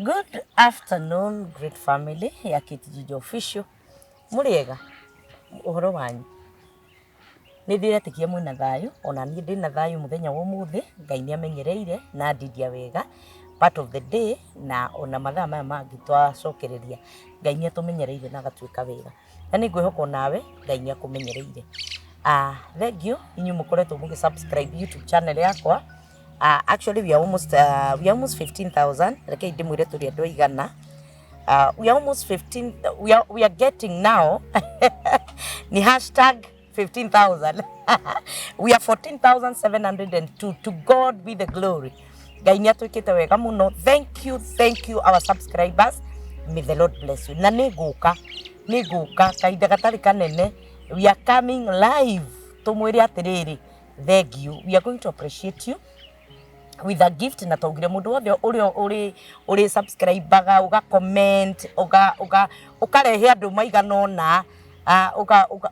Good afternoon, great family ya Kate Official. Mũrĩega, ũhoro wanyu? Nĩ ndĩretĩkia mwĩna thayũ, ona niĩ ndĩna thayũ mũthenya wa ũmũthĩ. Ngai nĩ amenyereire na andindia wega part of the day, na ona mathaa maya mangĩ twacokereria, Ngai nĩ atũmenyereire na agatuĩka wega. Na nĩ ngwĩhoka onawe Ngai nĩ akũmenyereire. Ah, thank you inyuĩ mũkoretwo mũgĩ subscribe YouTube channel yakwa. Actually we are almost 15,000. Rekei ndĩmwĩre tũrĩ andũ aigana. We are almost 15, we are getting now ni hashtag 15,000. We are 14,702. To God be the glory. Ngai nĩ atwĩkĩte wega mũno. Thank you, thank you, our subscribers. May the Lord bless you. Na nĩ ngũka, nĩ ngũka kahinda gatarĩ kanene. We are coming live, tũmwĩre atĩrĩrĩ, thank you. We are going to appreciate you with a gift. Na twaugire mũndũ wothe ũrĩa ũrĩ subscribaga, ũga comment, ũga ũkarehe andũ maigana ũna,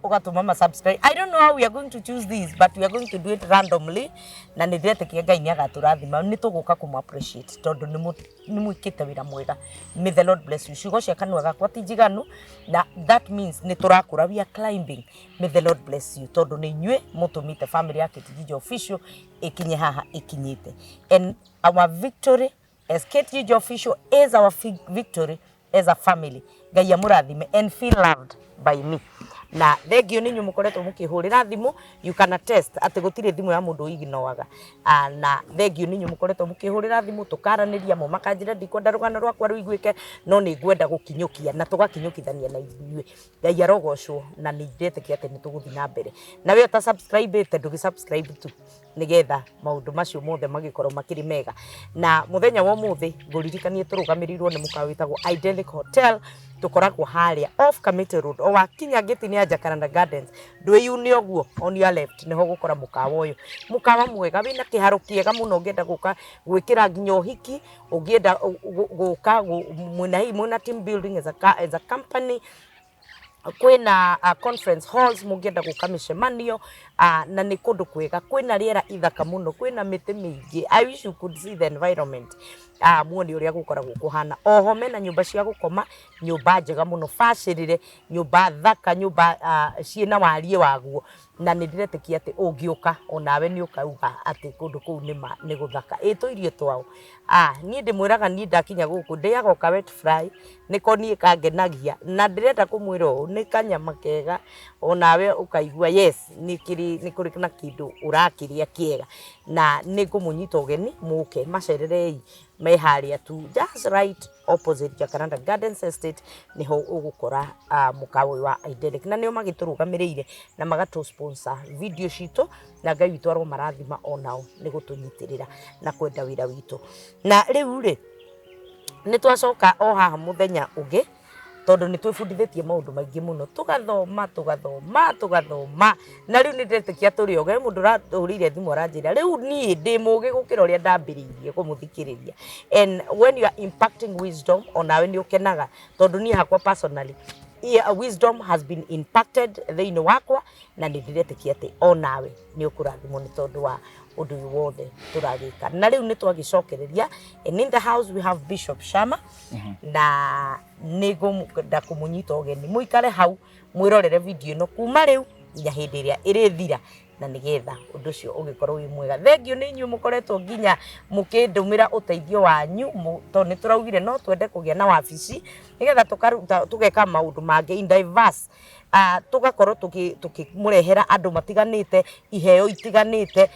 ũgatũma ma subscribe. I don't know how we are going to choose this, but we are going to do it randomly, na nĩ ndĩretĩkia Ngai nĩ agatũrathima. Nĩ tũgũka kũmũ appreciate tondũ nĩ mwĩkĩte wĩra mwega. May the Lord bless you. Ciugo cia kanua gakwa ti njiganu, na that means nĩ tũrakũra, we are climbing. May the Lord bless you, tondũ nĩ inyuĩ mũtũmĩte family ya Kate Njijo Official ĩkinye haha ĩkinyĩte. And our victory as Kate Njijo Official is our victory as a family. Ngai amũrathime and feel loved by me. Na thengio nĩ inyuĩ mũkoretwo mũkĩhũrĩra thimũ. You can attest atĩ gũtirĩ thimũ ya mũndũ ignoaga. Na thengio nĩ inyuĩ mũkoretwo mũkĩhũrĩra thimũ, tũkaranĩria, mo makanjĩra ndikwenda rũgano rwakwa rũiguĩke, no nĩ ngwenda gũkinyũkia, na tũgakinyũkithania na inyuĩ. Ngai arogocwo, na nĩ ndetĩkia atĩ nĩ tũgũthiĩ na mbere. Na we ũta subscribe ĩte, ndũgĩ subscribe tu, nĩgetha maũndũ macio mothe magĩkorwo makĩrĩ mega. Na mũthenya wa ũmũthĩ ngũririkanie tũrũgamĩrĩirwo nĩ mũkawa wĩtagwo Idyllic Hotel. Tũkoragwo harĩa off Kamiti Road, o wakinya ngĩti-inĩ ya Jacaranda Gardens, ndwĩyune ũguo, on your left nĩho ũgũkora mũkawa ũyũ, mũkawa mwega wĩna kĩharo kĩega mũno. Ũngĩenda gũka gwĩkĩra nginya ũhiki, ũngĩenda gũka mwĩna hihi mwĩna team building as a company, kwĩna conference halls mũngĩenda gũka mĩcemanio, na nĩ kũndũ kwega, kwĩna rĩera ithaka mũno, kwĩna mĩtĩ mĩingĩ. I wish you could see the environment, muone ũrĩa gũkoragwo kũhana. Oho mena nyũmba cia gũkoma, nyũmba njega mũno, bacĩrĩre, nyũmba thaka, nyũmba ciĩna wariĩ waguo, na nĩ ndĩretĩkia atĩ ũngĩũka onawe nĩ ũkauga atĩ kũndũ kũu nĩma nĩ gũthaka. Ĩ tũirio twao, niĩ ndĩmwĩraga, niĩ ndakinya gũkũ ndĩaga o ka wet fry, nĩko niĩ kangenagia, na ndĩrenda kũmwĩra ũũ, nĩ kanyama kega, onawe ũkaigua yes, nĩ kĩrĩ nĩ kũrĩ na kĩndũ ũrakĩrĩa kĩega. Na nĩ ngũmũnyita ũgeni mũke macererei, me harĩa tu just right opposite Jacaranda Gardens Estate, nĩho ũgũkora mũkawa ũyũ wa Idyllic, na nĩo magĩtũrũgamĩrĩire na magatũ sponsor video citũ, na Ngai witũ aromarathima onao nĩ gũtũnyitĩrĩra na kwenda wĩra witũ. Na rĩu rĩ, nĩ twacoka o haha mũthenya ũngĩ, tondũ nĩ twĩbundithĩtie maũndũ maingĩ mũno, tũgathoma, tũgathoma, tũgathoma, na rĩu nĩ ndĩretĩkia tũrĩ oge. Mũndũ ũrahũrĩire thimũ aranjĩra rĩu niĩ ndĩ mũgĩ gũkĩra ũrĩa ndambĩrĩirie kũmũthikĩrĩria. And when you are impacting wisdom, onawe nĩ ũkenaga, tondũ niĩ hakwa personally, yeah, wisdom has been impacted thĩinĩ wakwa, na nĩ ndĩretĩkia atĩ onawe nĩ ũkũrathimwo nĩ tondũ wa ũndũ ũyũ wothe tũragĩka. Na rĩu nĩ twagĩcokereria, and in the house we have Bishop Shama, na nĩ ngũmwenda kũmũnyita ũgeni mũikare hau mwĩrorere video ĩno kuma rĩu nginya hĩndĩ ĩrĩa ĩrĩthira, na nĩgetha ũndũ ũcio ũgĩkorwo wĩ mwega. Thengio nĩ inyuĩ mũkoretwo nginya mũkĩndũmĩra ũteithio wanyu, tondũ nĩ tũraugire no twende kũgĩa na wabici, nĩgetha tũkaruta tũgeka maũndũ mangĩ in diverse, tũgakorwo tũkĩmũrehera andũ matiganĩte, iheo itiganĩte,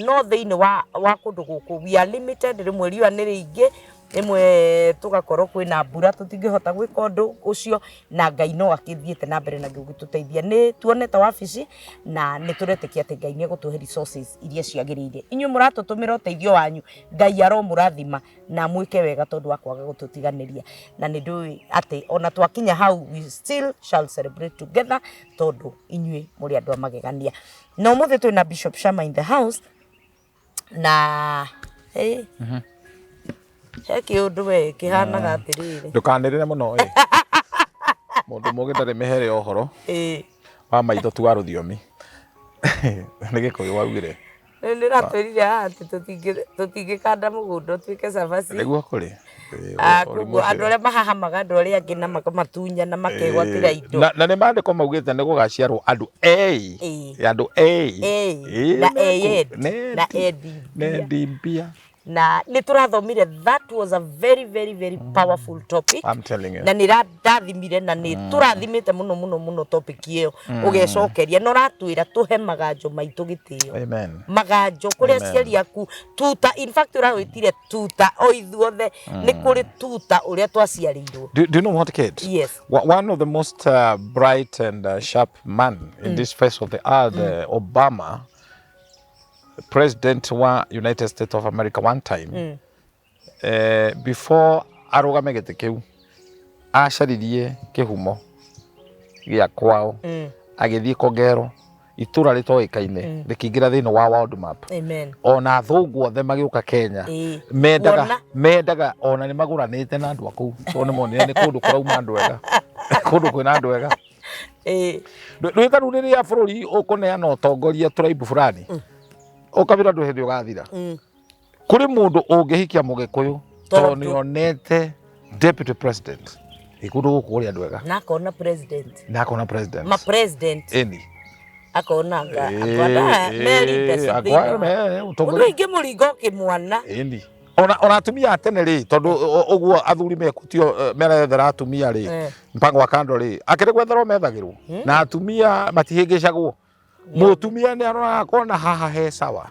no thĩinĩ wa kũndũ gũkũ we are limited. Rĩmwe riũa nĩ rĩingĩ, rĩmwe tũgakorwo kwĩna mbura, tũtingĩhota gwĩka ũndũ ũcio, na Ngai no akĩthiĩte na mbere na gũtũteithia. Nĩ tuonete wabici, na nĩ tũretĩkia atĩ Ngai nĩ egũtũhe resources iria ciagĩrĩire. Inyuĩ mũratũtũmĩra ũteithio wanyu, Ngai aromũrathima na mwĩke wega tondũ wa kwaga gũtũtiganĩria, na nĩ ndũĩ atĩ ona twakinya hau, we still shall celebrate together, tondũ inyuĩ mũrĩ andũ a magegania. Na ũmũthĩ twĩna Bishop Shama in the house, na hey, he kĩũndũ we kĩhanaga atĩrĩrĩ. Ndũkanĩrĩre mũno ĩ, mũndũ mũgĩ ndarĩ mĩhere ya ũhoro wa maitho tu wa rũthiomi. Nĩ Gĩkũyũ waugire. Nĩ ndĩratwĩrire haha atĩ tũtingĩkanda mũgũnda ũtuĩke cabaci. Nĩguo kũrĩ. Ũrimũ Koguo ũcio. Andũ arĩa mahahamaga andũ arĩa angĩ na makamatunya na makegwatĩra indo. Na nĩ maandĩko maugĩte nĩ gũgaciarwo andũ ei. Andũ ei. Ĩĩ. Na eyendi na endi mbia. Nendi mbia. Na nĩ tũrathomire, that was a very very very powerful topic. I'm telling you. Na nĩ ndathimire na nĩ tũrathimĩte mũno mũno mũno topic ĩyo, ũgecokeria na ũratwĩra tũhe maganjo maitũ gĩtĩo. Amen. Maganjo kũrĩa Amen. aciari aku tuta, in fact ũrawĩtire tuta o ithuothe nĩ kũrĩ tuta ũrĩa twaciarĩirwo. Do you know what, Kate? Yes. One of the most bright and sharp man in this face of the earth, Obama, president wa United States of America one time, before arũgame gĩtĩ kĩu, acaririe kĩhumo gĩa kwao, agĩthiĩ Kogero, itũra rĩtoĩkaine, rĩkĩingĩra thĩinĩ wa world map. Amen. Ona athũngũ othe magĩũka Kenya mendaga Kuona. Mendaga ona nĩ magũranĩte na andũ a kũu tondũ nĩ monire nĩ kũndũ kũrauma andũ ega, kũndũ kwĩna andũ ega. Rwĩta rĩu rĩrĩa bũrũri ũkũneana ũtongoria tribe fulani, ũkabira ndũ hĩndĩ ũgathira. Kũrĩ mũndũ ũngĩhikia mũgĩkũyũ tondũ nĩ onete deputy president ĩ kũndũ gũkũ kũrĩ andũ ega. Na akona president. Na akona president. Ma president. Ĩni. Akona anga akona me leaders thĩinĩ ũtongoria. Ũndũ ingĩ mũringo kĩmwana. Ĩni, ona atumia a tene rĩ, tondũ ũguo athuri mekũtio merethera atumia rĩ, mpango wa kando rĩ, akĩrĩ gwetherwo methagĩrwo na atumia matihĩngĩcagwo. Mũtumia nĩ aroraga akona haha he sawa.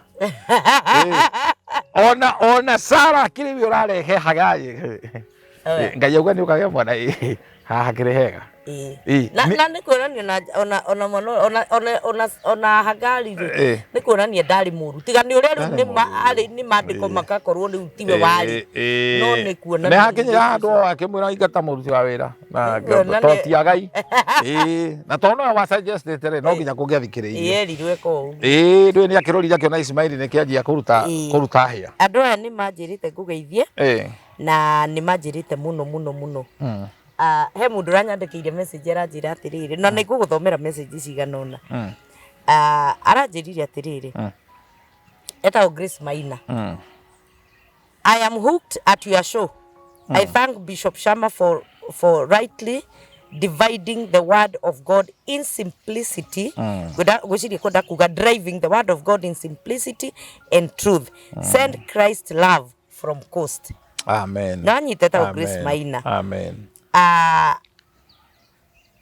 Ona Sara akĩrĩ we ũrarehe Hagai, Ngai auga nĩ ũkagĩa mwana, haha hakĩrĩ hega. Na na nĩ kuonania na ona mwana ona Hagari rĩ, nĩ kuonania ndarĩ mũru, tiga nĩ ũrĩa rĩu Ndarĩ nĩ mũru. arĩ nĩ maandĩko makakorwo rĩu tiwe warĩ, no nĩ kuonania nĩ hakinyire handũ o akĩmwĩra ingata mũruti wa wĩra na Nĩ kuonania- to ti agai. Na tondũ nowe wa suggestĩte rĩ, no nginya kũngĩathikĩrĩirio. Ĩĩ, erirwo eka ũguo. Ĩĩ, ndũĩ nĩ akĩrorire akĩona Ismaili nĩ kĩanjia kũruta kũruta hĩa. Andũ aya nĩ manjĩrĩte ngũgeithie na nĩ manjĩrĩte mũno mũno mũno. He mũndũ ũranyandĩkĩire message, aranjĩra atĩrĩrĩ, na nĩ ngũgũthomera message cigana ũna. Aranjĩrire atĩrĩrĩ, etagwo Grace Maina. "I am hooked at your show. I thank Bishop Shama for rightly dividing the word of God in simplicity." Gwĩciria kwenda kuga driving the word of God in simplicity and truth. "Send Christ love from coast." Amen. Na etagwo Grace Amen. Maina. Amen.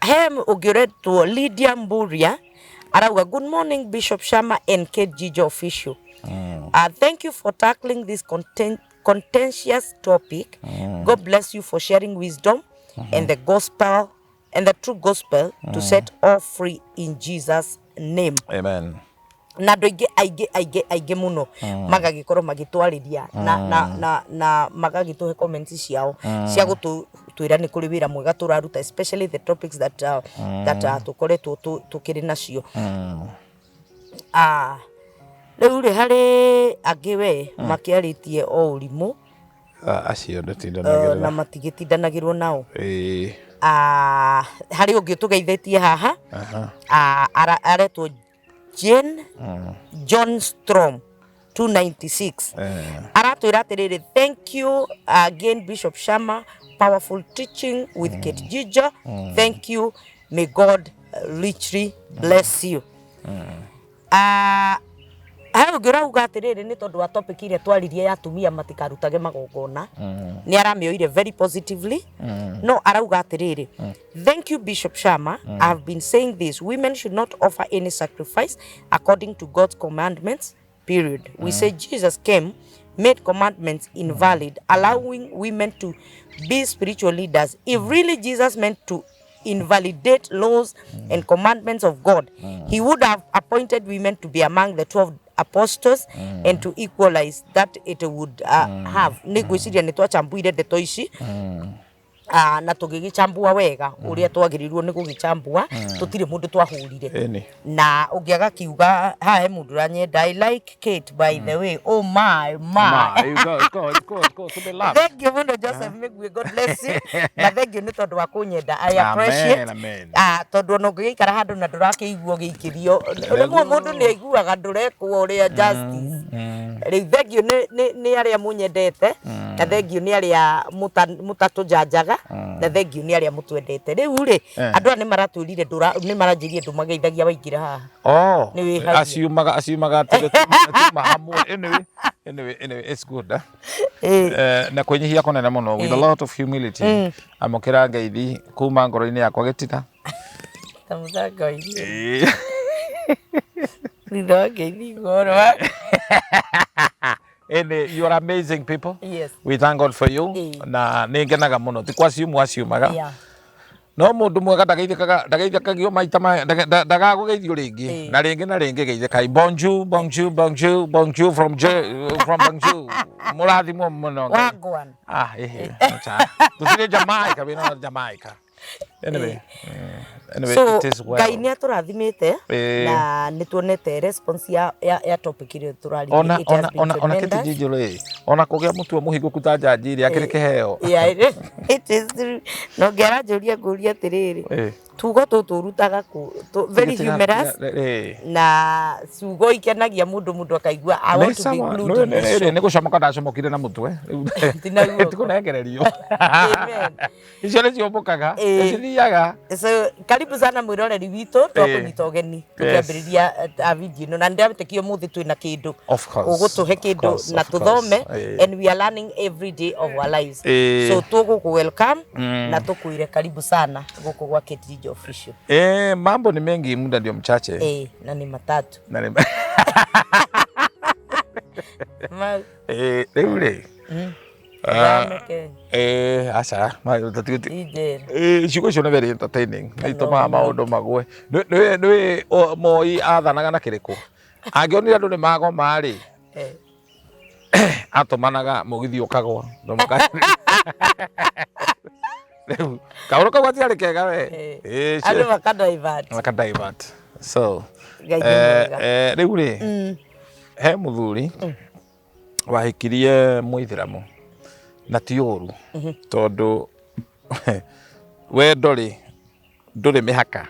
He ũngĩ ũretwo Lydia Mburia, arauga, "Good morning, Bishop Shama and Kate Jijo Official. Thank you for tackling this contentious topic. God bless you for sharing wisdom and the gospel and the true gospel to set all free in Jesus' name." Amen. Na andũ aingĩ aingĩ aingĩ aingĩ mũno magagĩkorwo magĩtwarĩria na magagĩtũhe comments ciao cia gũtwĩra nĩ kũrĩ wĩra mwega tũraruta, especially the topics that tũkoretwo tũkĩrĩ nacio. Rĩu rĩ, harĩ angĩ we makĩarĩtie o ũrimũ. Acio ndĩtindanagĩrĩra. Na matigĩtindanagĩrwo nao. Harĩ ũngĩ tũgeithĩtie haha. Aretwo Jane John Strom 296. Aratwĩra atĩrĩrĩ, "Thank you again, Bishop Shama, powerful teaching with Kate Jijo. Thank you, may God richly bless you." He ũngĩ ũrauga atĩrĩrĩ, nĩ tondũ wa topic ĩrĩa twaririe ya atumia matikarutage magongona, nĩ aramĩoire very positively, no arauga atĩrĩrĩ, "Thank you, Bishop Shama. I have been saying this: women should not offer any sacrifice according to God's commandments, period. We say Jesus came, made commandments invalid, allowing women to be spiritual leaders. If really Jesus meant to invalidate laws and commandments of God, he would have appointed women to be among the 12 apostles and to equalize that it would have." Nĩ ngwĩciria nĩ twacambuire ndeto ici. Na tũgĩgĩchambua wega ũrĩa twagĩrĩirwo nĩ gũgĩchambua, tũtirĩ mũndũ twahũrire. Ĩni. Na ũngĩ agakiuga haha he mũndũ ũranyenda, "I like Kate, by the way." Oh my my. Ma, you go, go, go, go to the lab. Thank you mũno, Joseph Mĩgui, God bless you, na thank you nĩ tondũ wa kũnyenda, I appreciate. Amen, amen. Tondũ ona ũngĩgĩikara handũ na ndũrakĩigua ũgĩikĩrio, rĩmwe mũndũ nĩ aiguaga ndũrekwo ũrĩa justice. Rĩu thank you nĩ arĩa mũnyendete, na thank you nĩ arĩa mũtatũjanjaga, na thank you nĩ arĩa mũtwendete. Rĩu rĩ, andũ aya nĩ maratwĩrire nĩ maranjĩrire ndũmageithagia waingĩra haha. Oh, Nĩ wĩhagia. Aciumaga atĩ tuma hamwe. Anyway, anyway, anyway, it's good. Eh? Na kwĩnyihia kũnene mũno, with a lot of humility, amũkĩra ngeithi kuma ngoro-inĩ yakwa gĩtina. Ta mũthanga wa iria. Thutha wa ngeithi igoro wa Anyway, you are amazing people. We thank God for you. Na nĩ ngenaga mũno, ti kwa ciumwa aciumaga. No mũndũ mwega ndageithĩkaga, ndageithĩkagio maita ndagagũgeithio rĩngĩ na rĩngĩ na rĩngĩ. Geithĩkai. Bonjour, bonjour, bonjour, bonjour from Je, from bonjour. Mũrathimwo mũno Ngai. Wagwan. Ah, ehe, tũtirĩ Jamaica, we not Jamaica. Anyway, anyway, So it is well. Ngai nĩ atũrathimĩte na nĩ tuonete response ya topic ĩrĩa tũraririe. Ona It has ona been ona ona tremendous. kĩtijijũ rĩ, ona kũgĩa mũtwe mũhingũku ta njanji rĩ, akĩrĩ kĩheo. Yeah, it is true. Na ũngĩ aranjũria, ngũria atĩrĩrĩ, tugo tũtũ ũrutaga kũ? Very humorous na ciugo ikenagia mũndũ, mũndũ akaigua, "I want to be glued in this show." Nĩ gũcomoka ndacomokire na mũtwe. Ti na guoko. Ti kũnengererio. Amen. Icio nĩ ciũmbũkaga, Nĩ cithiaga. So karibu sana mwĩroreri witũ, twakũnyita ũgeni tũkĩambĩrĩria video ĩno, na nĩndĩretĩkia ũmũthĩ twĩna kĩndũ Of course, ũgũtũhe of kĩndũ course, na of course. tũthome, and we are learning every day of our lives. So tũgũkũ welcome na tũkwĩre karibu sana gũkũ gwa Kate Ginger Official. Mambo ni mengi, muda ndio mchache. Na nĩ matatu. Na nĩ Rĩu rĩ, Thame Kenya. Aca Injera. Ciugo icio nĩ very entertaining, nĩ itũmaga maũndũ magwe. Nĩ Moi athanaga na kĩrĩkũ? Angĩonire andũ nĩ magoma rĩ, atũmanaga mũgithi ũkagwa. Rĩu kaũndũ kau gatiarĩ kega we. Andũ maka divert. Maka divert. So Ngai nĩ mwega. Rĩu rĩ, he mũthuri wahikirie mũithĩramu, na ti ũru, tondũ wendo rĩ ndũrĩ mĩhaka.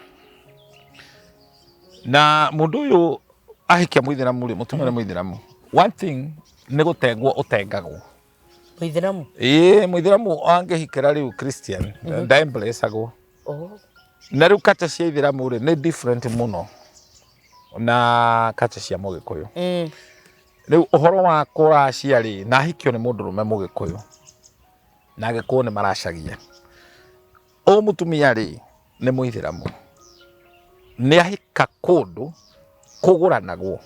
Na mũndũ ũyũ ahikia mũithĩramu rĩ, mũtumia nĩ mũithĩramu, one thing nĩ gũtengwo ũtengagwo. Mũithĩramu? Ĩĩ, mũithĩramu angĩhikĩra rĩu Christian ndaembraceagwo. Na rĩu culture cia ithĩramu rĩ nĩ different mũno na culture cia mũgĩkũyũ. Rĩu ũhoro wa kũracia rĩ, na ahikio nĩ mũndũrũme mũgĩkũyũ, na agĩkũyũ nĩ maracagia. Ũyũ mũtumia rĩ nĩ mũithĩramu, nĩ ahika kũndũ kũgũranagwo.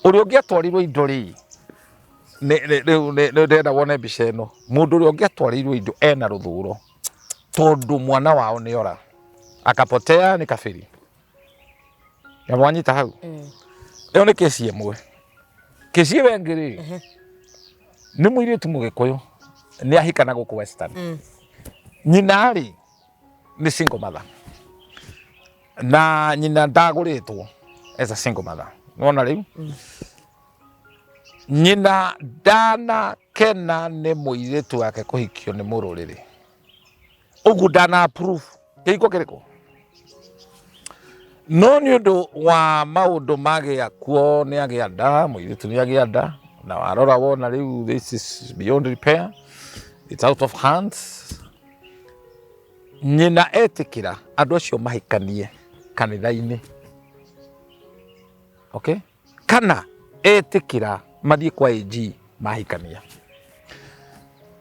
Ũrĩa ũngĩ atwarirwo indo rĩ, rĩu nĩ ndĩrenda wone mbica ĩno. Mũndũ ũrĩa ũngĩ atwarĩirwo indo ena rũthũro, tondũ mwana wao nĩ ora akapotea, nĩ kabiri. Na wanyita hau, ĩyo nĩ kesi ĩmwe. Kesi ĩyo ĩngĩ rĩ, nĩ mũirĩtu mũgĩkũyũ nĩ ahika na gũkũ Western. Nyina rĩ nĩ single mother, na nyina ndagũrĩtwo as a single mother. Wona rĩu nyina ndanakena nĩ mũirĩtu wake kũhikio nĩ mũrũrĩrĩ ũguo, ndana approve kĩhiko kĩrĩkũ, no nĩ ũndũ wa maũndũ magĩa kuo nĩ agĩa nda, mũirĩtu nĩ agĩa nda, na warora wona rĩu this is beyond repair, it's out of hands. Nyina etĩkĩra andũ acio mahikanie kanitha-inĩ, okay, kana etĩkĩra mathiĩ kwa AG mahikania.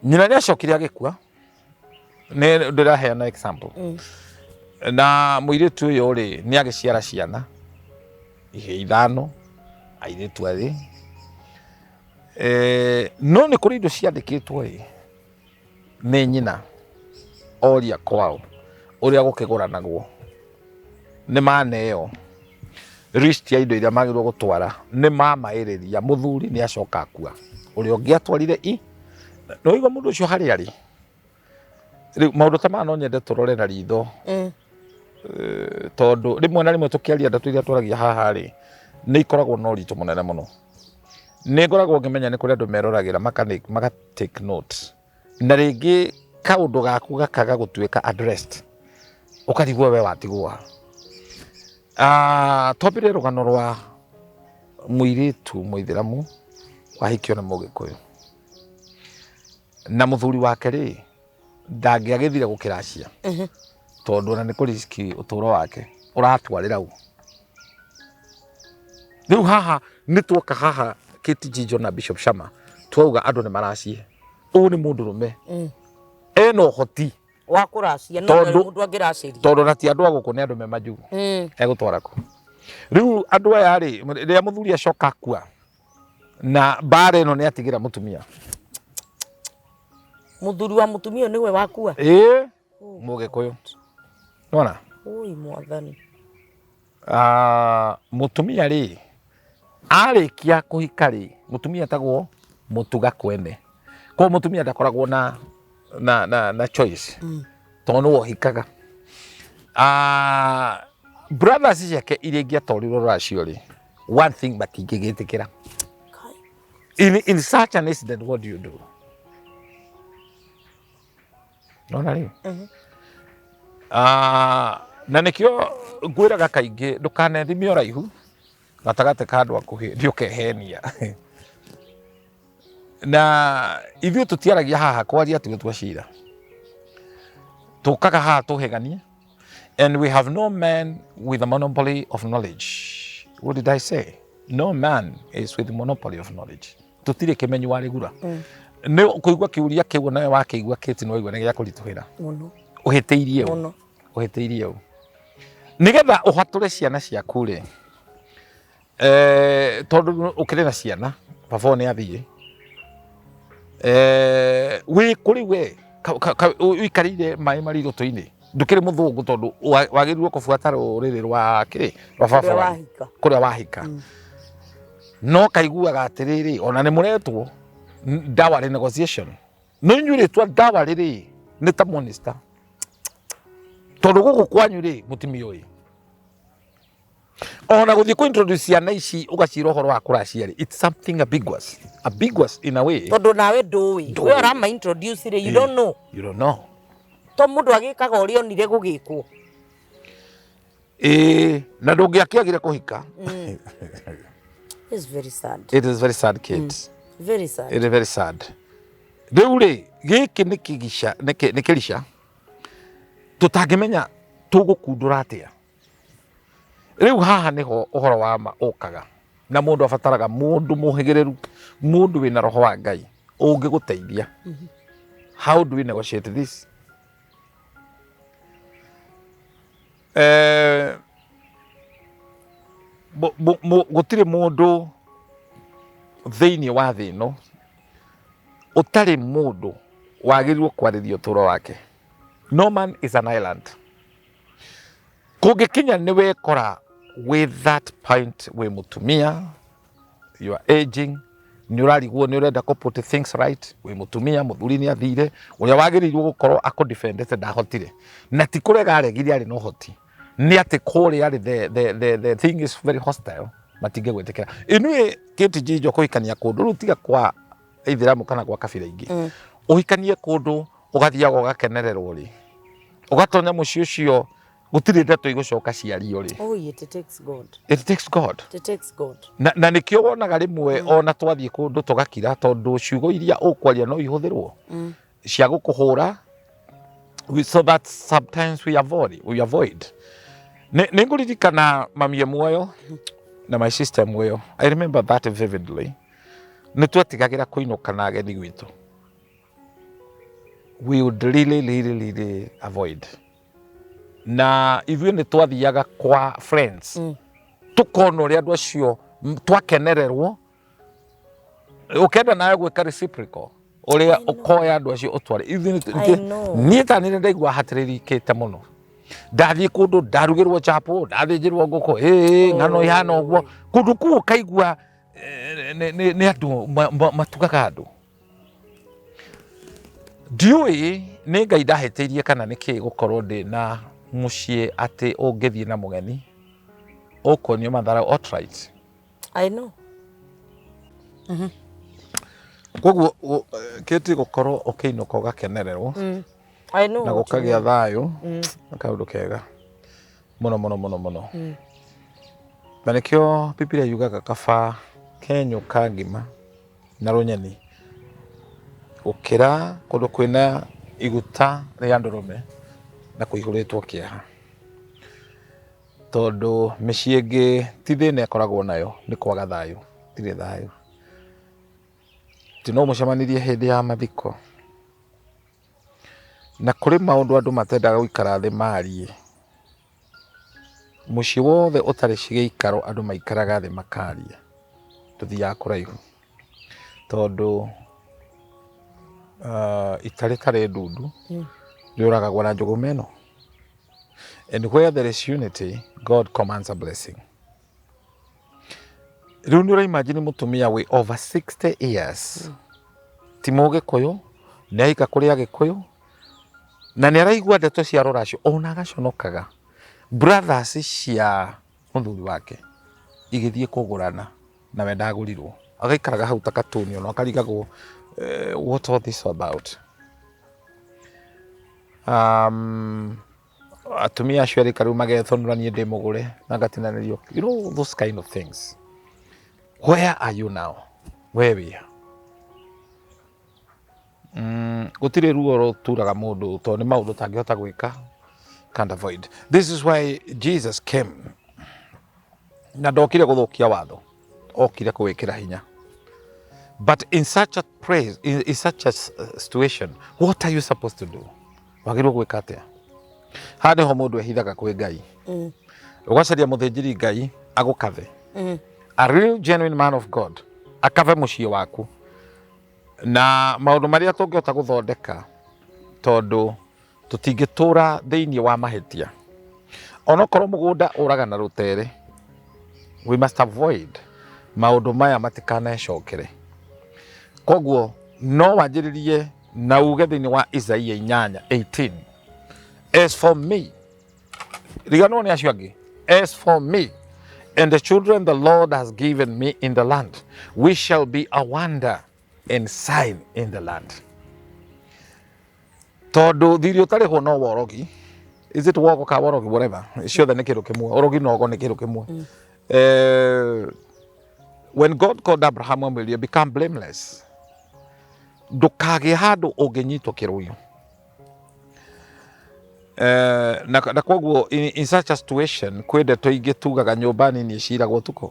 Nyina nĩ acokire agĩkua. Nĩ ndĩraheana example. Na mũirĩtu ũyũ rĩ nĩ agĩciara ciana ihĩ ithano, airĩtu erĩ. No nĩ kũrĩ indo ciandĩkĩtwo ĩ nĩ nyina oria kwao ũrĩa gũkĩgũranagwo, nĩ maneo list ya indo iria magĩrĩirwo gũtwara, nĩ mamaĩrĩria. Mũthuri nĩ acoka akua, ũrĩa ũngĩ atwarire i nĩwaigua mũndũ ũcio harĩa arĩ. Rĩu maũndũ ta maya no nyende tũrore na ritho, tondũ rĩmwe na rĩmwe tũkĩaria ndeto iria twaragia haha rĩ, nĩ ikoragwo na ũritũ mũnene mũno. Nĩ ngoragwo ngĩmenya nĩ kũrĩ andũ meroragĩra maka take note, na rĩngĩ kaũndũ gaku gakaga gũtuĩka addressed, ũkarigwo we watigwo ha. Twambĩrĩrie rũgano rwa mũirĩtu mũithĩramu wahikio nĩ mũgĩkũyũ, na mũthuri wake rĩ ndangĩagĩthire gũkĩracia, tondũ ona nĩ kũriski ũtũro wake ũratwarĩra ũ. Rĩu haha nĩ tuoka haha Kate Jijo na Bishop Shama twauga andũ nĩ maracie, ũyũ nĩ mũndũrũme ena ũhoti wa kũracia, no mũndũ angĩracĩria, tondũ na ti andũ a gũkũ, nĩ andũ me majuu, egũtwara kũ? Rĩu andũ aya rĩ, rĩrĩa mũthuri acoka akua na mbara ĩno nĩ atigĩra mũtumia. Mũthuri wa mũtumia nĩwe wakua? Ĩĩ, mũgĩkũyũ nona. Oi mwathani. Mũtumia rĩ arĩkia kũhika rĩ, mũtumia etagwo mũtuga kwene. Koguo mũtumia ndakoragwo na choice, tondũ nĩwe ũhikaga. Brothers ciake iria ingĩatwarirwo rũracio rĩ, one thing matingĩgĩtĩkĩra. In such an incident, what do you do? Nona rĩu, na nĩkĩo ngwĩraga kaingĩ ndũkanethime ũraihu gatagatĩ ka andũ akuhĩ, nĩ ũkehenia. Na ithuĩ tũtiaragia haha kwaria ti gũtua cira, tũkaga haha tũhĩganie, and we have no man with a monopoly of knowledge. What did I say? No man is with monopoly of knowledge. Tũtirĩ kĩmenyi wa rĩgura. Nĩ kũigua kĩũria kĩu nawe wakĩigua kĩti nĩ waigua nĩ gĩa kũritũhĩra. Mũno. Ũhĩtĩirie ũ? Mũno. Ũhĩtĩirie ũ? Nĩgetha ũhatũre ciana ciaku rĩ, tondũ ũkĩrĩ na ciana, baba ũyũ nĩ athiĩ, wĩ kũrĩ we ũikarĩire maĩ marĩ irũtũ-inĩ, ndũkĩrĩ mũthũngũ, tondũ wagĩrĩirwo kũbuata rũrĩrĩ rwa kĩrĩ rwa baba wanyu, kũrĩa wahika. No kaiguaga atĩrĩrĩ, ona nĩ mũretwo dowry negotiation, no inyuĩ rĩtwa dowry rĩ nĩ ta monster, tondũ gũkũ kwanyu rĩ mũtimiũĩ. Ona gũthiĩ kũ introduce ciana ici ũgacira ũhoro wa kũracia rĩ, it's something ambiguous, ambiguous in a way, tondũ nawe ndũĩ we ũrama introduce rĩ, you don't know. You don't know. To mũndũ agĩkaga ũrĩa onire gũgĩkwo. Ĩĩ, na ndũngĩakĩagire kũhika. It's very sad. It is very sad, Kate. Very sad. It is very sad. Rĩu rĩ, gĩkĩ nĩ kĩgica, nĩ kĩrica tũtangĩmenya tũgũkundũra atĩa. Rĩu haha nĩho ũhoro wa ma ũkaga, na mũndũ abataraga mũndũ mũhĩgĩrĩru, mũndũ wĩna roho wa Ngai ũngĩgũteithia. How do we negotiate this? Gũtirĩ mũndũ thĩinĩ wa thĩ ĩno ũtarĩ mũndũ wagĩrĩirwo kwarĩria ũtũũro wake. No man is an island. Kũngĩkinya nĩ wekora with that point, wĩ mũtumia, you are aging, nĩ ũrarigwo nĩ ũrenda kũ put things right, wĩ mũtumia, mũthuri nĩ athire, ũrĩa wagĩrĩirwo gũkorwo akũdefendete ndahotire, na ti kũrega aregire, arĩ na ũhoti, nĩ atĩ kũrĩa arĩ the thing is very hostile, matingĩgwĩtĩkĩra. Inuĩ Kate Jijo, kũhikania kũndũ rĩu tiga kwa ithĩramu kana gwa kabira ingĩ, ũhikanie kũndũ ũgathiaga ũgakenererwo rĩ, ũgatonya mũciĩ ũcio gũtirĩ ndeto igũcoka ciario rĩ. Oh, it takes God. It takes God. It takes God. Na nĩkĩo wonaga rĩmwe ona twathiĩ kũndũ tũgakira, tondũ ciugo iria ũkwaria no ihũthĩrwo cia gũkũhũra, so that sometimes we avoid. Nĩ ngũririkana mami e muoyo na my sister muoyo. I remember that vividly. Nĩ twetigagĩra kũinũka na ageni gwitũ. We would really, really, really avoid. Na ithuĩ nĩ twathiaga kwa friends, tũkona ũrĩa andũ acio twakenererwo, ũkenda nawe gwĩka reciprocal, ũrĩa ũkoya andũ acio ũtware. Ithuĩ I know. Niĩ ta nĩ ndaigua hatĩrĩrĩkĩte mũno ndathiĩ kũndũ ndarugĩrwo chapo, ndathĩnjĩrwo ngũkũ, ĩĩ, ng'ano ihana ũguo, kũndũ kũu ũkaigua nĩ andũ matugaga andũ. Ndiũĩ nĩ Ngai ndahĩtĩirie kana nĩ kĩĩ gũkorwo ndĩ na mũciĩ atĩ ũngĩthiĩ na mũgeni ũkuonio matharau outright. I know. Koguo kĩti gũkorwo ũkĩinũka ũgakenererwo I know na what you gũkagĩa mean. Thayũ nĩ kaũndũ kega mũno mũno mũno mũno. Na nĩkĩo Bibilia yugaga kaba kenyũ ka ngima na rũnyeni gũkĩra kũndũ kwĩna iguta rĩa ndũrũme na kũihũrĩtwo kĩeha. Tondũ mĩciĩ ĩngĩ ti thĩna ĩkoragwo nayo, nĩ kwaga thayũ, tirĩ thayũ. Ti no mũcemanirie hĩndĩ ya mathiko na kũrĩ maũndũ andũ matendaga gũikara thĩ marie. Mũciĩ wothe ũtarĩ gĩikaro andũ maikaraga thĩ makaria. Tũthiaga kũraihu tondũ ita rĩtarĩ ndundu rĩũragagwo na njũgũma ĩno. And where there is unity, God commands a blessing. Rĩu nĩ ũraimagine mũtumia wĩ over 60 years, ti Mũgĩkũyũ, nĩ ahika kũrĩ Agĩkũyũ na nĩ araigua ndeto cia rũracio ona agaconokaga. Brothers cia mũthuri wake igĩthiĩ kũgũrana na we ndagũrirwo, agaikaraga hau ta katuni ona akarigagwo what all this about. Atumia acio erĩ rĩu magethũnũra niĩ ndĩ mũgũre na ngatinanĩrio, you know those kind of things. Where are you now? Where we are? Gũtirĩ ruo rũturaga mũndũ tondũ nĩ maũndũ ũtangĩhota gwĩka, can't avoid. This is why Jesus came, na ndokire gũthũkia watho, okire kũwĩkĩra hinya. But in such a place, in such a situation, what are you supposed to do? Wagĩrĩirwo gwĩka atĩa? Haha nĩho mũndũ ehithaga kwĩ Ngai, ũgacaria mũthĩnjĩri Ngai agũkathe, a real genuine man of God akave mũciĩ waku na maũndũ marĩa tũngĩhota gũthondeka, tondũ tũtingĩtũra thĩinĩ wa mahĩtia. Onokorwo mũgũnda ũraga na rũtere, we must avoid maũndũ maya matikanecokere. Koguo no wanjĩrĩrie na uge thĩinĩ wa Isaia 8:18, "As for me," riganwo nĩ acio angĩ, "as for me and the children the Lord has given me in the land, we shall be a wonder and sign in the land." Tondũ thirĩ ũtarĩhwo no worogi. Is it wogo ka worogi? Whatever, ciothe nĩ kĩndũ kĩmwe. Ũrogi na ogo nĩ kĩndũ kĩmwe. When God called Abraham, amwĩrire, "Become blameless, ndũkagĩe handũ ũngĩnyitwo kĩrũio." Na koguo in such a situation kwĩ ndeto ingĩ tugaga nyũmba nini ĩciragwo ũtukũ,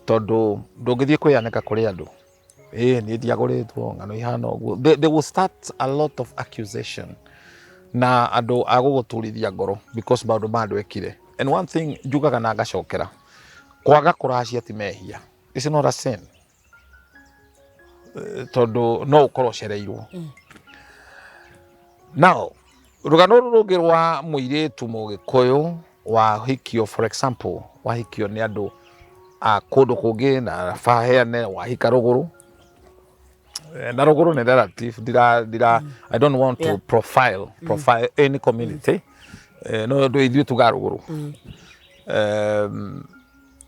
tondũ ndũngĩthiĩ kwĩyanĩka kũrĩ andũ, ĩĩ niĩ ndiagũrĩtwo ng'ano ihana ũguo. They will start a lot of accusation na andũ a gũgũturithia ngoro because maũndũ ma andũ ekire. And one thing njugaga na ngacokera, kwaga kũracia ti mehia. It's not a sin. Tondũ no ũkorwo ũcereirwo. Now rũgano rũrũ rũngĩ rwa mũirĩtu Mũgĩkũyũ wahikio, for example, wahikio nĩ andũ a kũndũ kũngĩ na baheane wahika rũgũrũ. Na rũgũrũ nĩ relative, ndira I don't want to profile any community. No ndũ ithuĩ tugaga rũgũrũ.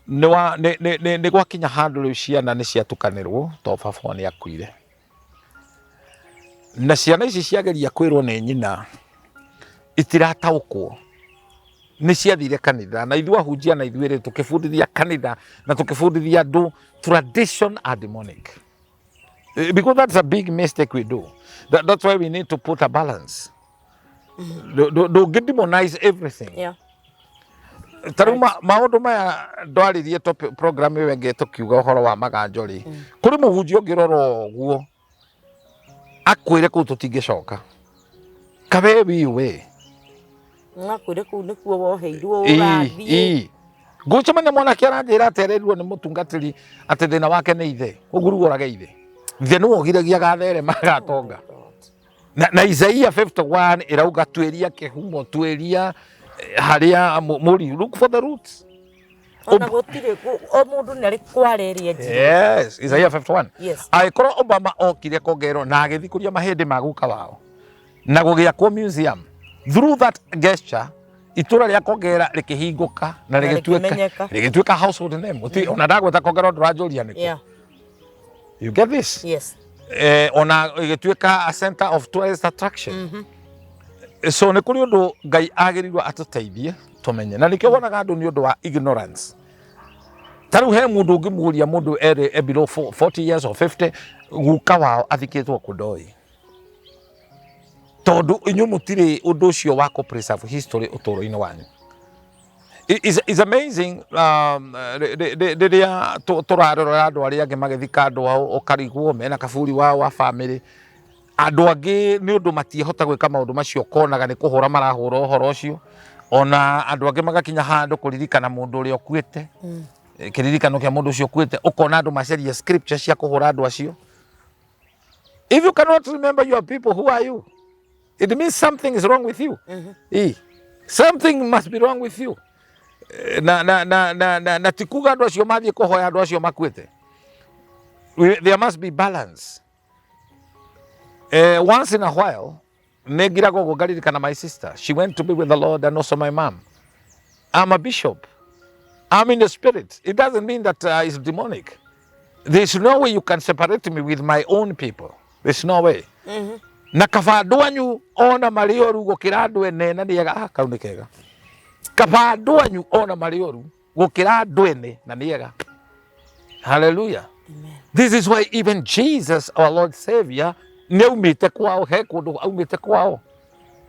Nĩ gwakinya handũ rĩu ciana nĩ ciatukanĩrwo tondũ baba wao nĩ akuire. Na ciana ici ciageria kwĩrwo nĩ nyina itirataũkwo. Nĩ ciathire kanitha na ithuĩ ahunjia na ithuĩ rĩ tũkĩbundithia kanitha na tũkĩbundithia andũ tradition are demonic. Because that's a big mistake we do. That's why we need to put a balance. Ndũngĩ demonize everything. Ta rĩu maũndũ maya ndwaririe topic program ĩyo ĩngĩ tũkiuga ũhoro wa maganjo rĩ, kũrĩ mũhunjia ũngĩrora ũguo akwĩre kũu tũtingĩcoka kawe wiwe. Ngakwĩre kũu nĩkuo woheirwo ũrathiĩ. Ngũcemania mwanake aranjĩra atĩ arerirwo nĩ mũtungatĩri atĩ thĩna wake nĩ ithe, ũguo rĩu orage ithe. Ithe nĩwe ũgiragia agatherema agatonga. Na Isaia 51 ĩrauga tuĩria kĩhumo, tuĩria harĩa mũri, look for the roots. Ona gũtirĩ o mũndũ nĩ arĩ kwara ĩrĩa njirũ. Yes, Isaiah 51. Yes. Angĩkorwo Obama okire Kogero na agĩthikũria mahĩndĩ ma guka wao na gũgĩakwo museum, through that gesture itũra rĩa Kogera rĩkĩhingũka na Na rĩgĩtuĩka rĩkĩmenyeka. rĩgĩtuĩka household name. Gũtirĩ ona ndagweta Kogero ndũranjũria nĩkũ. You get this? Yes. Ona ĩgĩtuĩka a center of tourist attraction. So nĩ kũrĩ ũndũ Ngai agĩrĩirwo atũteithie tũmenye, na nĩkĩo wonaga andũ nĩ ũndũ wa ignorance. Ta rĩu he mũndũ ũngĩmũria mũndũ erĩ e below 40 years or 50, guka wao athikĩtwo kũ ndoĩ, tondũ inyuĩ mũtirĩ ũndũ ũcio wa kũ preserve history ũtũũro-inĩ wanyu. Is amazing rĩrĩa tũrarora andũ arĩa angĩ magĩthika andũ ao, ũkarigwo mena kaburi wao wa family. Andũ angĩ nĩ ũndũ matiĩhota gwĩka maũndũ macio, konaga nĩ kũhũra marahũra ũhoro ũcio. Ona andũ angĩ magakinya handũ kũririkana mũndũ ũrĩa ũkuĩte, kĩririkano kĩa mũndũ ũcio ũkuĩte, ũkona andũ macaria scripture cia kũhũra andũ acio. If you cannot remember your people, who are you? It means something is wrong with you. Something must be wrong with you. Na ti kuga andũ acio mathiĩ kũhoya andũ acio makuĩte. There must be balance. Once in a while, nĩ ngiragwo ũguo ngaririkana my sister. She went to be with the Lord, and also my mom. I'm a bishop. I'm in the spirit. It doesn't mean that it's demonic. There's no way you can separate me with my own people. There's no way. Na kaba andũ anyu ona marĩ oru gũkĩra andũ ene na nĩ ega. Ah, kau nĩ kega. Kaba andũ anyu ona marĩ oru gũkĩra andũ ene na nĩ ega. Hallelujah. Amen. This is why even Jesus, our Lord Savior, nĩ aumĩte kwao, he kũndũ aumĩte kwao.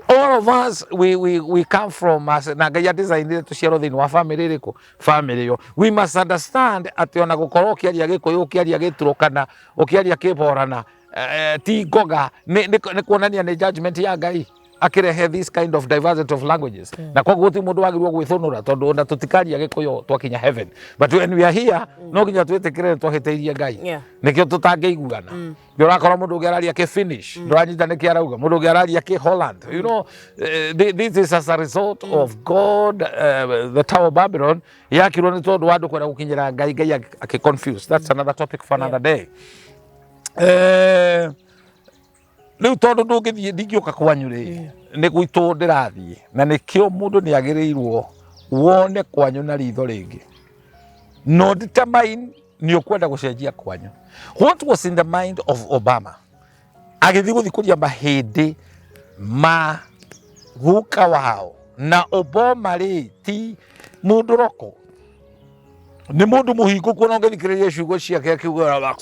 All of us, we come from us, na Ngai adesignire tũciarwo thĩinĩ wa family ĩrĩkũ? Family ĩyo. We must understand atĩ ona gũkorwo ũkĩaria Gĩkũyũ, ũkĩaria Gĩturũkana, ũkĩaria Kĩborana, ti ngoga, nĩ kuonania nĩ judgment ya Ngai akĩrehe this kind of diversity of languages. Na koguo ti mũndũ wagĩrĩirwo gwĩthũnũra, tondũ ona tũtikaria Gĩkũyũ twakinya heaven. But when we are here, no nginya twĩtĩkĩre nĩ twahĩtĩirie Ngai. Nĩkĩo tũtangĩiguana. Nĩ ũrakora mũndũ ũngĩ araria kĩ Finnish, ndũranyita nĩkĩ arauga, mũndũ ũngĩ araria kĩ Holland. This is as a result of God, the Tower of Babylon yakirwo nĩ tondũ wa andũ kwenda gũkinyĩra Ngai, Ngai akĩ confuse. That's another topic for another day. Rĩu tondũ ndũngĩthiĩ, ndingĩũka kwanyu rĩ, nĩ gwitũ ndĩrathiĩ, na nĩkĩo mũndũ nĩ agĩrĩirwo wone kwanyu na ritho rĩngĩ. No determine nĩ ũkwenda gũcenjia kwanyu. What was in the mind of Obama? Agĩthiĩ gũthikũria mahĩndĩ ma guka wao. Na Obama rĩ ti mũndũ roko, nĩ mũndũ mũhingũku, ona ũngĩthikĩrĩria ciugo ciake akiuga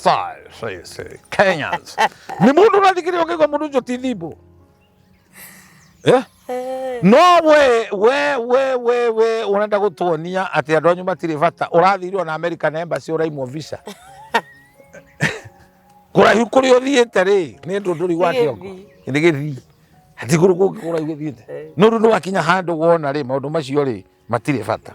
say, Kenyans. Nĩ mũndũ ũrathikĩrĩria ũkaigua mũndũ ũcio ti thimbo. No we ũrenda gũtuonia atĩ andũ anyu matirĩ bata, ũrathire ona American Embassy ũraimwo visa. Kũraihu kũrĩa ũthiĩte rĩ, nĩ ndũndũri wa kĩongo. Nĩ gĩthii. Hatikũrũ kũngĩ kũraihu ũthiĩte. No rĩu nĩwakinya handũ wona rĩ, maũndũ macio rĩ, matirĩ bata.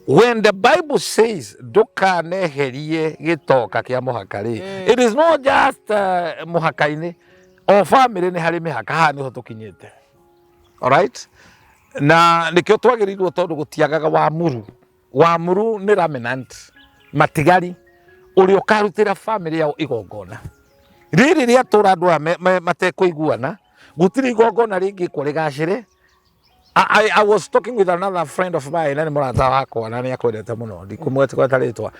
When the Bible says ndũkaneherie gĩtoka kĩa mũhaka rĩ, it is not just mũhaka-inĩ. O family nĩ harĩ mĩhaka, haha nĩho tũkinyĩte. Alright? Na nĩkĩo twagĩrĩirwo, tondũ gũtiagaga wamuru. Wamuru nĩ remnant, matigari, ũrĩa ũkarutĩra family yao igongona. Rĩrĩ rĩatũra andũ aya matekũiguana, gũtirĩ igongona rĩngĩkwo rĩgacĩre. I was talking with another friend of mine, na nĩ mũrata wakwa na nĩ akwendete mũno, ndikũmweta rĩtwa.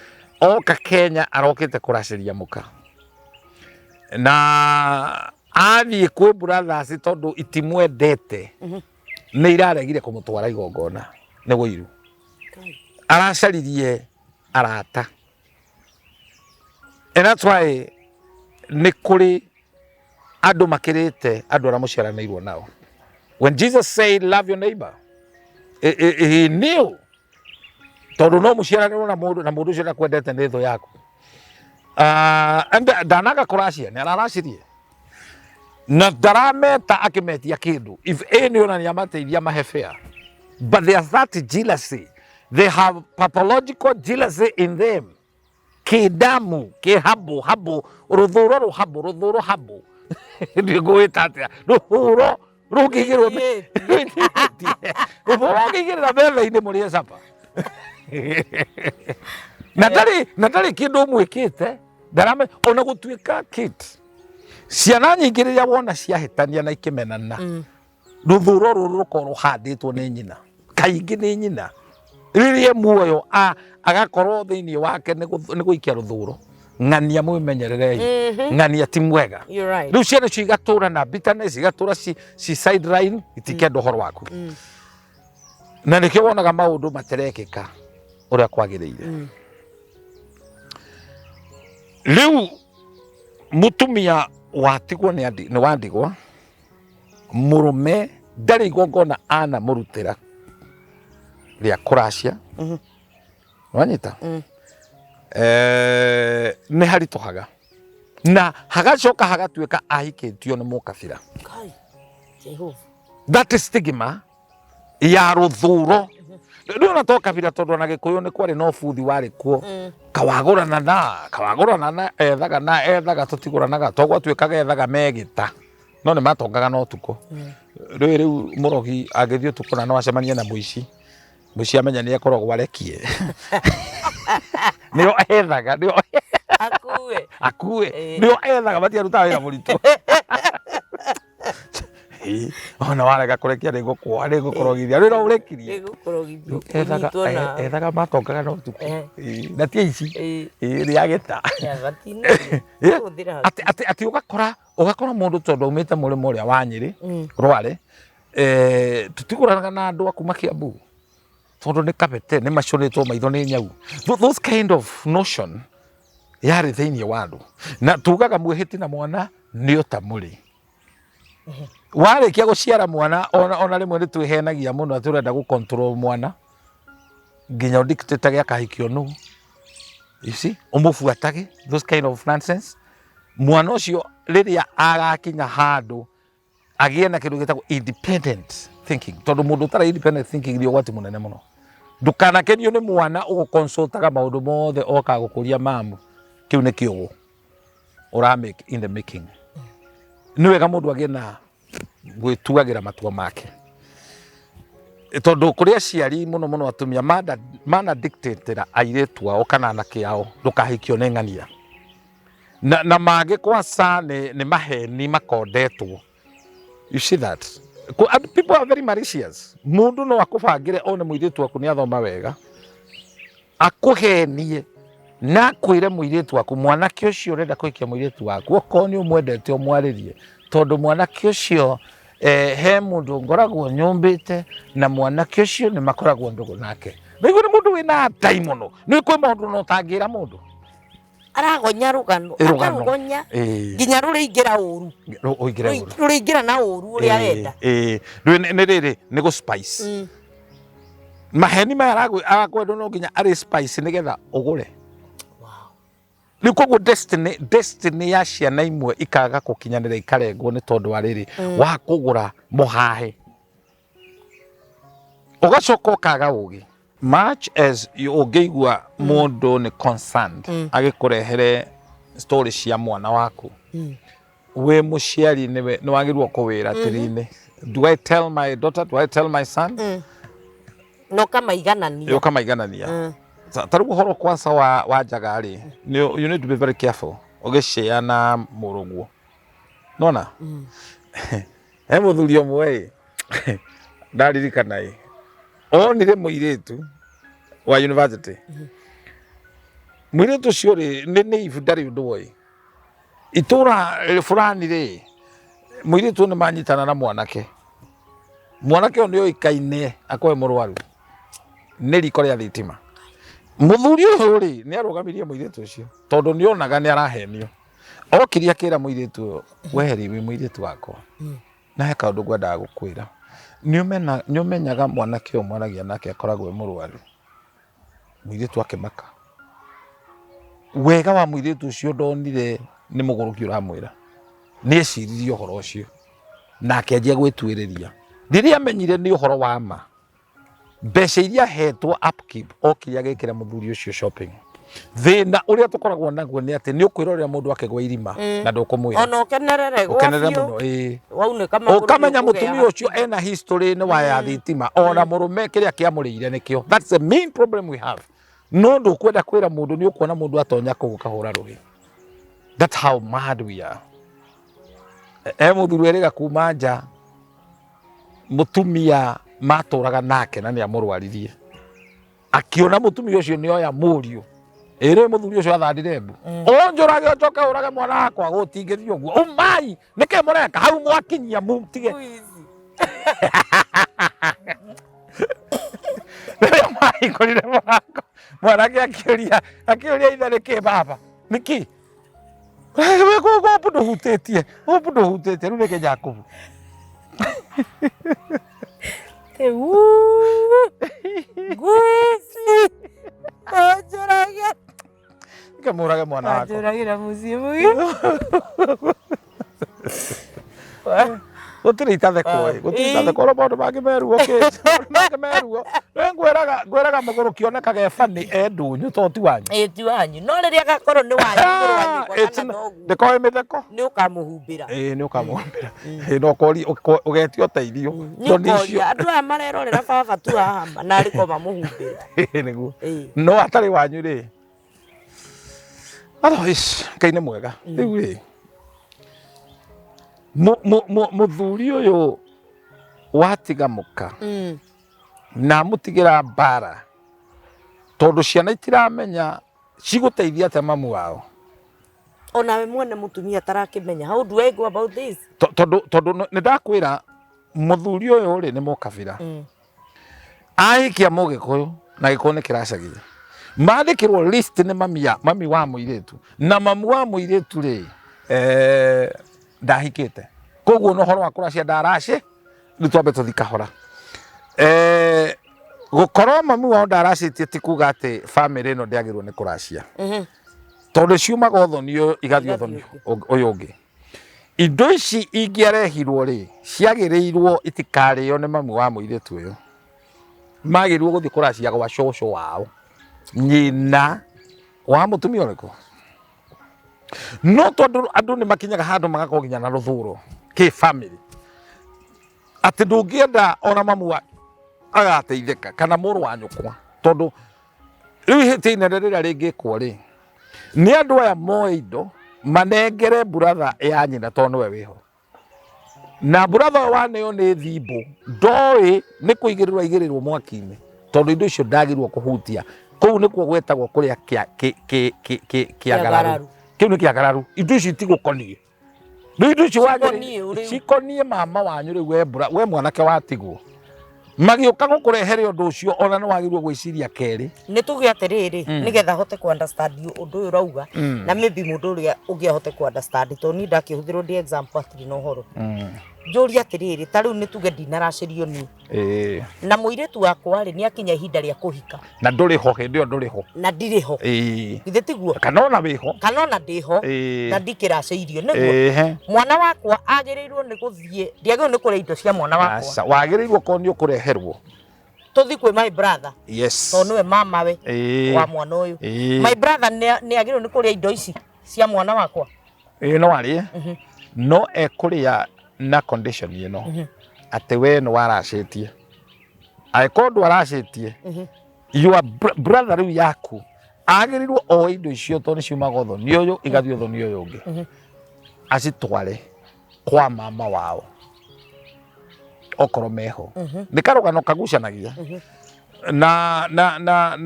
Oka Kenya arokĩte kũracĩria mũka. Na athiĩ kwĩ brothers tondũ itimwendete, nĩ iraregire kũmũtwara igongona nĩ wũiru. Aracaririe arata. And that's why nĩ kũrĩ andũ makĩrĩte andũ arĩa mũciaranĩirwo nao. When Jesus said love your neighbor, he knew tondũ no mũciaranĩrwo na mũndũ, na mũndũ ũcio ndakwendete nĩ thũ yaku. And ndanaga kũracia, nĩ araracirie. Na ndarameta akĩmetia kĩndũ. If any ona nĩ amateithia mahe fair. But there's that jealousy. They have pathological jealousy in them. Kĩdamu, kĩhabu, habu, rũthũro rũhabu, rũthũro habu. Ndigũĩta atĩa? Rũhũro rũngĩigĩrwo rũthũro rũngĩigĩrĩra metha-inĩ mũrĩe capa. Na ndarĩ kĩndũ ũmwĩkĩte ndarame ona gũtuĩka kit ciana nyingĩ rĩrĩa wona ciahĩtania na ikĩmenana, rũthũro rũrũ rũkorwo rũhandĩtwo nĩ nyina, kaingĩ nĩ nyina rĩrĩa e muoyo agakorwo thĩinĩ wake nĩ gũikia rũthũro, ng'ania mwĩmenyererei, ng'ania ti mwega. You're right. Rĩu ciana icio igatũra na bitterness, igatũra ci sideline, itikenda ũhoro waku, na nĩkĩo wonaga maũndũ materekĩka ũrĩa kwagĩrĩire. Rĩu mũtumia watigwo nĩ wandigwa, mũrũme ndarĩ igongona anamũrutĩra rĩa kũracia, wanyita? Nĩ haritũhaga na hagacoka hagatuĩka ahikĩtio nĩ mũkabira. Kai. Jehova. That is stigma ya rũthuro rĩu, ona to kabira, tondũ ona Gĩkũyũ nĩ kwarĩ na ũbuthi warĩ kuo, kawagũrana na kawagũrana na ethaga na ethaga tũtigũranaga, to gwatuĩkaga ethaga megĩta no nĩ matongaga na ũtukũ. Rĩu mũrogi angĩthiĩ ũtukũ na no acemanie na mũici, mũici amenya nĩ ekoragwo arekie nĩo ethaga, nĩo Akue. Akue. Nĩo ethaga, matiarutaga wĩra mũritũ. Ĩ, ona warega kũrekia nĩ ngũkuoha, nĩ ngũkũrogithia, rĩu no ũrekirie. Nĩgũkũrogithio. Ethaga Ũnyitwo na ethaga matongaga na ũtukũ. Ĩ, na ti aici. Ĩ, nĩ agĩta. Hũthĩra. Atĩ ũgakora mũndũ tondũ aumĩte mũrĩmo ũrĩa wa Nyĩrĩ, Rware, tũtigũranaga na andũ a kuma Kiambu tondũ nĩ kabete nĩ macũnĩtwo maitho nĩ nyau. Those kind of notion yarĩ thĩinĩ wa andũ, na tugaga mwĩhĩti na mwana nĩ ũta mũrĩ warĩkia gũciara mwana. Ona rĩmwe nĩ twĩhenagia mũno atĩ ũrenda gũ control mwana nginya ũdictate akahikio nũ, you see, ũmũbuatage, those kind of nonsense. Mwana ũcio rĩrĩa agakinya handũ agĩe na kĩndũ gĩtagwo independent thinking, tondũ mũndũ ũtarĩ independent thinking nĩ ũgwati mũnene mũno. Ndũkanakenio nĩ mwana ũgũconsultaga maũndũ mothe oka gũkũria mamu, kĩu nĩ kĩũgũ ũra make in the making. Nĩ wega mũndũ agĩe na gwĩtuagĩra matua make, tondũ kũrĩ aciari mũno mũno atumia mana dictatĩra airĩtu ao kana anake ao, ndũkahikio nĩ ng'ania, na mangĩ kwaca nĩ maheni makondetwo. You see that? And people are very malicious. Mũndũ no akũbangĩre one mũirĩtu waku nĩ athoma wega, akũhenie na akwĩre mũirĩtu waku, mwanake ũcio ũrenda kũhikia mũirĩtu waku, okorwo nĩ ũmwendete ũmwarĩrie, tondũ mwanake ũcio he mũndũ ngoragwo nyũmbĩte na mwanake ũcio nĩ makoragwo ndũgũ nake. Naigua nĩ mũndũ wĩna ndai mũno, nĩ kwĩ maũndũ no ũtangĩra mũndũ. Aragonya rũgano. Rũgano. Akarũgonya nginya rũrĩingĩra ũru. Ũingĩre ũru. Rũrĩingĩra na ũru ũrĩa arenda. Rĩu nĩ rĩrĩ nĩ gũ spice maheni maya arakwendwo, no nginya arĩ spice nĩgetha ũgũre. Rĩu koguo destiny ya ciana imwe ikaga gũkinyanĩra, ikarengwo nĩ tondũ wa rĩrĩ wa kũgũra mũhahe, ũgacoka ũkaga ũgĩ. Much as ũngĩigua mũndũ nĩ concerned agĩkũrehere story cia mwana waku, wĩ mũciari nĩwe nĩ wagĩrĩirwo kũwĩra atĩrĩrĩ, do I tell my daughter? Do I tell my son? Na ũkamaiganania. Ũkamaiganania. Ta rĩu ũhoro kwanza wa njaga rĩ, you need to be very careful ũgĩshare na mũrũguo. Nona he mũthuri ũmwe ĩ ndaririkana ĩ onire mũirĩtu wa university. Mũirĩtu ũcio rĩ nĩ ibu, ndarĩ ũndũ oĩ itũra fulani rĩ. Mũirĩtu ũyũ nĩ manyitana na mwanake, mwanake ũyũ nĩ oĩkaine akorwo e mũrwaru nĩ riko rĩa thitima. Mũthuri ũyũ rĩ nĩ arũgamirie mũirĩtu ũcio tondũ nĩ onaga nĩ arahenio. Okire akĩra mũirĩtu ũyũ, weri wĩ mũirĩtu wakwa na he kaũndũ ngwendaga gũkwĩra. Nĩ ũmenyaga mwanake ũyũ mwaragia nake akoragwo e mũrwaru. Mũirĩtu akĩmaka. Wega wa mũirĩtu ũcio ndonire nĩ mũgũrũki ũramwĩra, nĩ eciririe ũhoro ũcio na akĩanjia gwĩtuĩrĩria. Rĩrĩa amenyire nĩ ũhoro wa ma, mbeca iria ahetwo upkeep okire agĩkĩra mũthuri ũcio shopping. Thĩna ũrĩa tũkoragwo naguo nĩ atĩ nĩ ũkwĩrorera mũndũ akĩgwa irima na ndũkũmwĩra. Ona ũkenerere gwa Ũkenerere biũ. mũno, ĩĩ. Waunĩka magũrũ Ũkamenya nĩũkũgĩa mũtumia ũcio ena history nĩ waya ya thitima, ona mũrũme kĩrĩa kĩamũrĩire nĩkĩo. That's the main problem we have. No ndũkwenda kwĩra mũndũ, nĩ ũkuona mũndũ atonya kũu ũkahũra rũhĩ. That's how mad we are. E mũthuri erĩga kuma nja, mũtumia matũraga nake na nĩ amũrwaririe. Akiona mũtumia ũcio nĩ oya mũriũ. Ĩrĩ mũthuri ũcio athandire mbu. Ũnjũrage ũcoke ũrage mwana wakwa, gũtingĩthiĩ ũguo. Umai, nĩkĩ mũreka hau mwakinyia mũtige. Rĩrĩa mahingũrire mũrango, mwanake akĩũria, akĩũria ithe nĩkĩ baba, nĩkĩ? Gũkũ ndũhutĩtie, gũkũ ndũhutĩtie, rĩu nĩkĩ Jakubu? Ngwĩci ũnjũrage. Nĩkĩ mũrage mwana wakwa? Anjũragĩra mũciĩ mũgima. Gũtirĩ itathekwo ĩ, gũtirĩ itathekwo, ona maũndũ mangĩ meruo kĩ, maũndũ mangĩ meruo. We ngwĩraga, ngwĩraga mũgũrũki onekaga e funny e ndũnyũ to ti wanyu. Ĩ ti wanyu. No rĩrĩa agakorwo nĩ wanyu, mũrũ wa nyũkwa kana thoguo. Ndĩkoĩ mĩtheko. Nĩ ũkamũhumbĩra. Ĩĩ nĩ ũkamũhumbĩra. Ĩĩ no ũkoria, ũgetia ũteithio. Nĩ ũkoria andũ aya marerorera baba tu haha ma, na arĩ ko mamũhumbĩre. Ĩĩ nĩguo. Ĩĩ. No atarĩ wanyu rĩ. Otherwise, Ngai nĩ mwega. Rĩu rĩ, mũthuri ũyũ watiga mũka na amũtigĩra mbara tondũ ciana itiramenya cigũteithia atĩa mamu wao. Onawe mwene mũtumia atarakĩmenya how do I go about this? Tondũ nĩ ndakwĩra mũthuri ũyũ rĩ nĩ mũkabira. Ahikia mũgĩkũyũ na gĩkũyũ nĩ kĩracagia. Mandĩkĩrwo list nĩ mami ya, mami wa mũirĩtu. Na mamu wa mũirĩtu rĩ, ndahikĩte. Koguo na ũhoro wa kũracia ndaracĩ, rĩu twambe tũthi kahora. Gũkorwo mami wao ndaracĩtie ti kuga atĩ bamĩrĩ ĩno ndĩagĩrĩirwo nĩ kũracia. Tondũ ciumaga ũthoni ũyũ igathiĩ ũthoni ũyũ ũngĩ. Indo ici ingĩarehirwo rĩ, ciagĩrĩirwo itikarĩo nĩ mami wa mũirĩtu ũyũ. Magĩrĩirwo gũthiĩ kũracia gwa cũcũ wao, nyina wa mũtumia ũrĩkũ? No tondũ andũ nĩ makinyaga handũ magakorwo nginya na rũthũro kĩ family, atĩ ndũngĩenda ona mamu wa agateithĩka kana mũrũ wa nyũkwa, tondũ rĩu ihĩtia inene rĩrĩa rĩngĩkwo rĩ, nĩ andũ aya moe indo manengere brother ya nyina tondũ nĩwe wĩho, na brother ũyũ waneo nĩ thimbũ ndoĩ nĩ kũigĩrĩrwo aigĩrĩrwo mwaki-inĩ, tondũ indo icio ndagĩrĩirwo kũhutia. Kũu nĩkuo gwĩtagwo kũrĩa kĩagararu. Kĩu nĩ kĩagararu, indo icio itigũkoniĩ. Rĩu indo icio Cikoniĩ ũ rĩu? cikoniĩ mama wanyu rĩu we mbura, we mwanake watigwo. Magĩũka gũkũrehere ũndũ ũcio ona nĩ wagĩrĩirwo gwĩciria kerĩ. Nĩ tuge atĩrĩrĩ, nĩgetha hote kũ understand ũndũ ũyũ ũrauga, na maybe mũndũ ũrĩa ũngĩ ahote kũ understand, tondũ niĩ ndakĩhũthĩrwo ndĩ example hatirĩ na ũhoro. Njũrie atĩrĩrĩ, ta rĩu nĩ tuge ndinaracĩrio niĩ. Na mũirĩtu wakwa rĩ, nĩ akinya ihinda rĩa kũhika. Na ndũrĩ ho, hĩndĩ ĩyo ndũrĩ ho. Na ndirĩ ho. Githĩ tiguo? Kana ona wĩ ho. Kana ona ndĩ ho. Na ndikĩracĩirio, nĩguo? Mwana wakwa agĩrĩirwo nĩ gũthiĩ, ndiagĩrĩirwo nĩ kũrĩa indo cia mwana wakwa. Aca, wagĩrĩirwo korwo nĩ ũkũreherwo. Tũthiĩ kwĩ my brother. Yes. Tondũ nĩwe mamawe wa mwana ũyũ. My brother nĩ agĩrĩirwo nĩ kũrĩa indo ici cia mwana wakwa. Ĩĩ no arĩe. No ekũrĩa na condition ĩno atĩ we nĩ waracĩtie. Angĩkorwo ndwaracĩtie, your brother rĩu yaku agĩrĩirwo oe indo icio tondũ nĩ ciumaga ũthoni ũyũ igathiĩ ũthoni ũyũ ũngĩ, acitware kwa mama wao okorwo meho. Nĩ karũgano kagucanagia na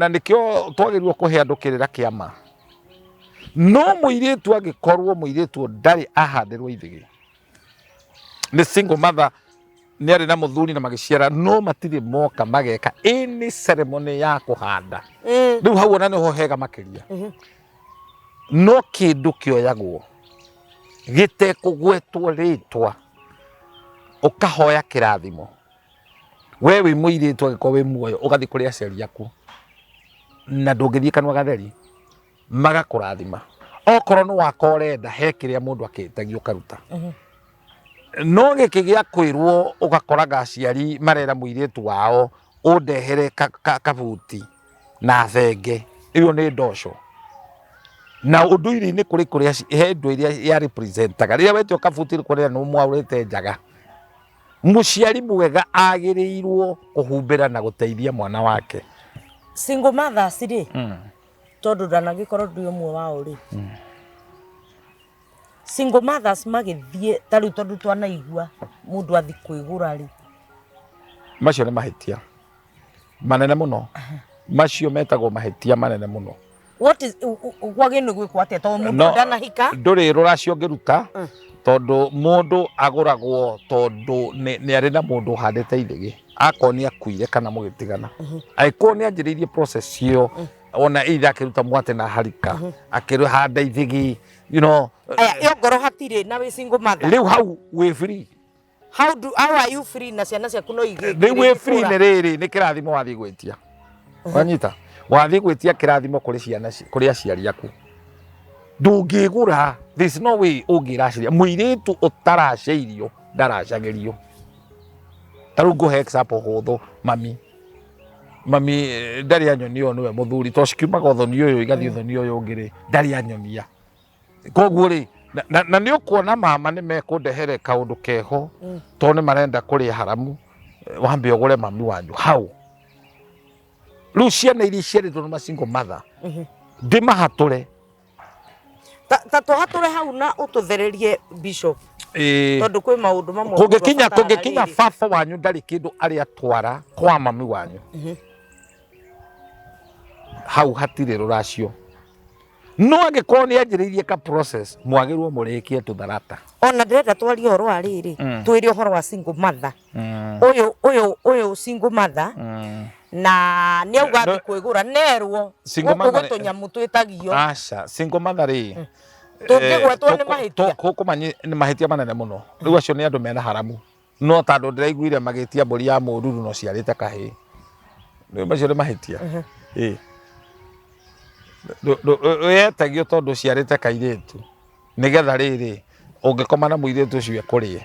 nĩkĩo twagĩrĩirwo kũhe andũ kĩrĩra kĩa ma. No mũirĩtu angĩkorwo mũirĩtu ndarĩ ahandĩrwo ithĩgĩ, nĩ single mother, nĩ arĩ na mũthuri na magĩciara, no matirĩ moka mageka any ceremony ya kũhanda. Rĩu hau ona nĩho hega makĩria. No kĩndũ kĩoyagwo gĩtekũgwetwo rĩtwa, ũkahoya kĩrathimo. We wĩ mũirĩtu angĩkorwo wĩ muoyo, ũgathiĩ kũrĩ aciari aku na ndũngĩthiĩ kanua gatheri, magakũrathima. Okorwo nĩ waka ũrenda, he kĩrĩa mũndũ akĩtagio ũkaruta. No gĩkĩ gĩa kwĩrwo ũgakoraga aciari marera mũirĩtu wao ũndehere kabuti na thenge, ĩyo nĩ ndoco. Na ũndũire-inĩ kũrĩ kũrĩa he indo iria ya representaga. Rĩrĩa wetio kabuti kũrĩa nĩ mwaũrĩte njaga. Mũciari mwega agĩrĩirwo kũhumbĩra na gũteithia mwana wake. Single mothers rĩ, tondũ ndanagĩkorwo ndĩ ũmwe wao rĩ, single mothers magĩthiĩ ta rĩu tondũ twanaigua mũndũ athiĩ kwĩgũra rĩ, Macio nĩ mahĩtia manene mũno. Macio metagwo mahĩtia manene mũno. What is kwagĩrĩirwo nĩ gwĩkwo atĩa tondũ mũndũ No, ndanahika? Ndũrĩ rũracio ũngĩruta tondũ mũndũ agũragwo tondũ nĩ arĩ na mũndũ ũhandĩte ithĩgĩ, akorwo nĩ akuire kana mũgĩtigana, angĩkorwo nĩ anjĩrĩirie process ĩyo, ona either akĩruta mwate na harika akĩhanda ithĩgĩ. Aya, ĩyo ngoro hatirĩ na wĩ single mother. Rĩu hau wĩ free. How are you free na ciana ciaku no igĩ Rĩu wĩ free nĩ rĩrĩ, nĩ kĩrathimo wathiĩ gwĩtia, wanyita, wathiĩ gwĩtia kĩrathimo kũrĩ ciana kũrĩ aciari aku. Ndũngĩgũra, there's no way ũngĩracĩria mũirĩtu ũtaracĩirio, ndaracagĩrio. Ta rĩu ngũhe example hũthũ, mami ndarĩ anyonia ũyũ nĩwe mũthuri, to cikiumaga ũthoni ũyũ igathiĩ ũthoni ũyũ ũngĩ rĩ, ndarĩ anyonia. Koguo rĩ, na nĩ ũkuona mama nĩ mekũndehere kaũndũ keho, tondũ nĩ marenda kũrĩa haramu, wambe ũgũre mami wanyu hau. Rĩu ciana iria iciarĩtwo nĩ ma single mother, ndĩmahatũre. Ta tũhatũre hau na ũtũthererie, Bishop, tondũ kwĩ maũndũ mamwe mũndũ Kũngĩkinya abataraga kũngĩkinya rĩrĩ. Baba wanyu ndarĩ kĩndũ arĩ atwara kwa mami wanyu, hau hatirĩ rũracio. No angĩkorwo nĩ anjĩrĩirie ka process, mwagĩrwo mũrĩkie tũtharata. Ona ndĩrenda twarie ũhoro wa rĩrĩ, twĩre ũhoro wa single mother ũyũ single mother na nĩ auga atĩ kwĩgũra nerwo Single gũkũ mother gwĩ tũnyamũ twĩtagio. Aca, single mother rĩ, Tũngĩgwetwo nĩ mahĩtia. Nĩ mahĩtia manene mũno. Rĩu acio nĩ andũ mena haramu, no tondũ ndĩraiguire magĩtia mbũri ya mũruru no ciarĩte kahĩĩ. Rĩu macio nĩ mahĩtia. Ĩ wetagio tondũ ciarĩte kairĩtu, nĩgetha rĩrĩ ũngĩkoma na mũirĩtu ũcio ekũrĩe,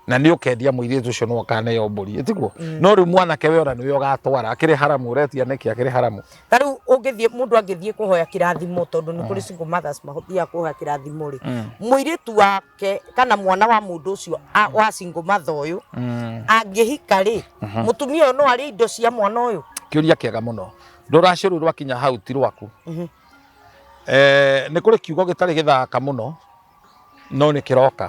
na nĩ ũkendia mũirĩtu ũcio no ũkaneo mbũri, ĩtiguo? No rĩu mwanake we ona nĩwe ũgatwara akĩrĩ haramu, ũretia nĩkĩ akĩrĩ haramu? Ta rĩu ũngĩthiĩ, mũndũ angĩthiĩ kũhoya kĩrathimo, tondũ nĩ kũrĩ single mothers mathiaga kũhoya kĩrathimo rĩ, mũirĩtu wake kana mwana wa mũndũ ũcio wa single mother ũyũ angĩhika rĩ, mũtumia ũyũ no arĩe indo cia mwana ũyũ? Kĩũria kĩega mũno. Rũracio rũu rwakinya hau ti rwaku. Nĩ kũrĩ kiugo gĩtarĩ gĩthaka mũno no nĩ kĩroka,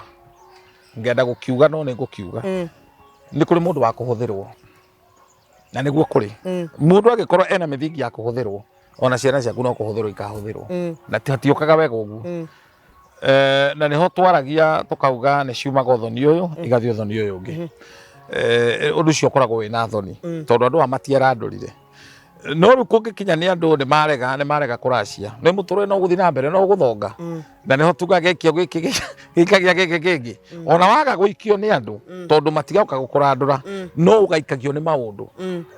ngenda gũkiuga no nĩ ngũkiuga. Nĩ kũrĩ mũndũ wa kũhũthĩrwo, na nĩguo kũrĩ mũndũ angĩkorwo ena mĩthingi ya kũhũthĩrwo, ona ciana ciaku no kũhũthĩrwo ikahũthĩrwo, na hatiũkaga wega ũguo. Na nĩho twaragia tũkauga nĩ ciumaga ũthoni ũyũ igathiĩ ũthoni ũyũ ũngĩ. Ũndũ ũcio ũkoragwo wĩna thoni tondũ andũ aya matierandũrire, no rĩu kũngĩkinya nĩ andũ nĩ marega kũracia, nĩ mũtũrĩre no gũthiĩ na mbere no gũthonga, na nĩho tugaga gĩkio gĩkĩ gĩikagia gĩkĩ kĩngĩ. Ona waga gũikio nĩ andũ tondũ matigoka gũkũrandũra, no ũgaikagio nĩ maũndũ.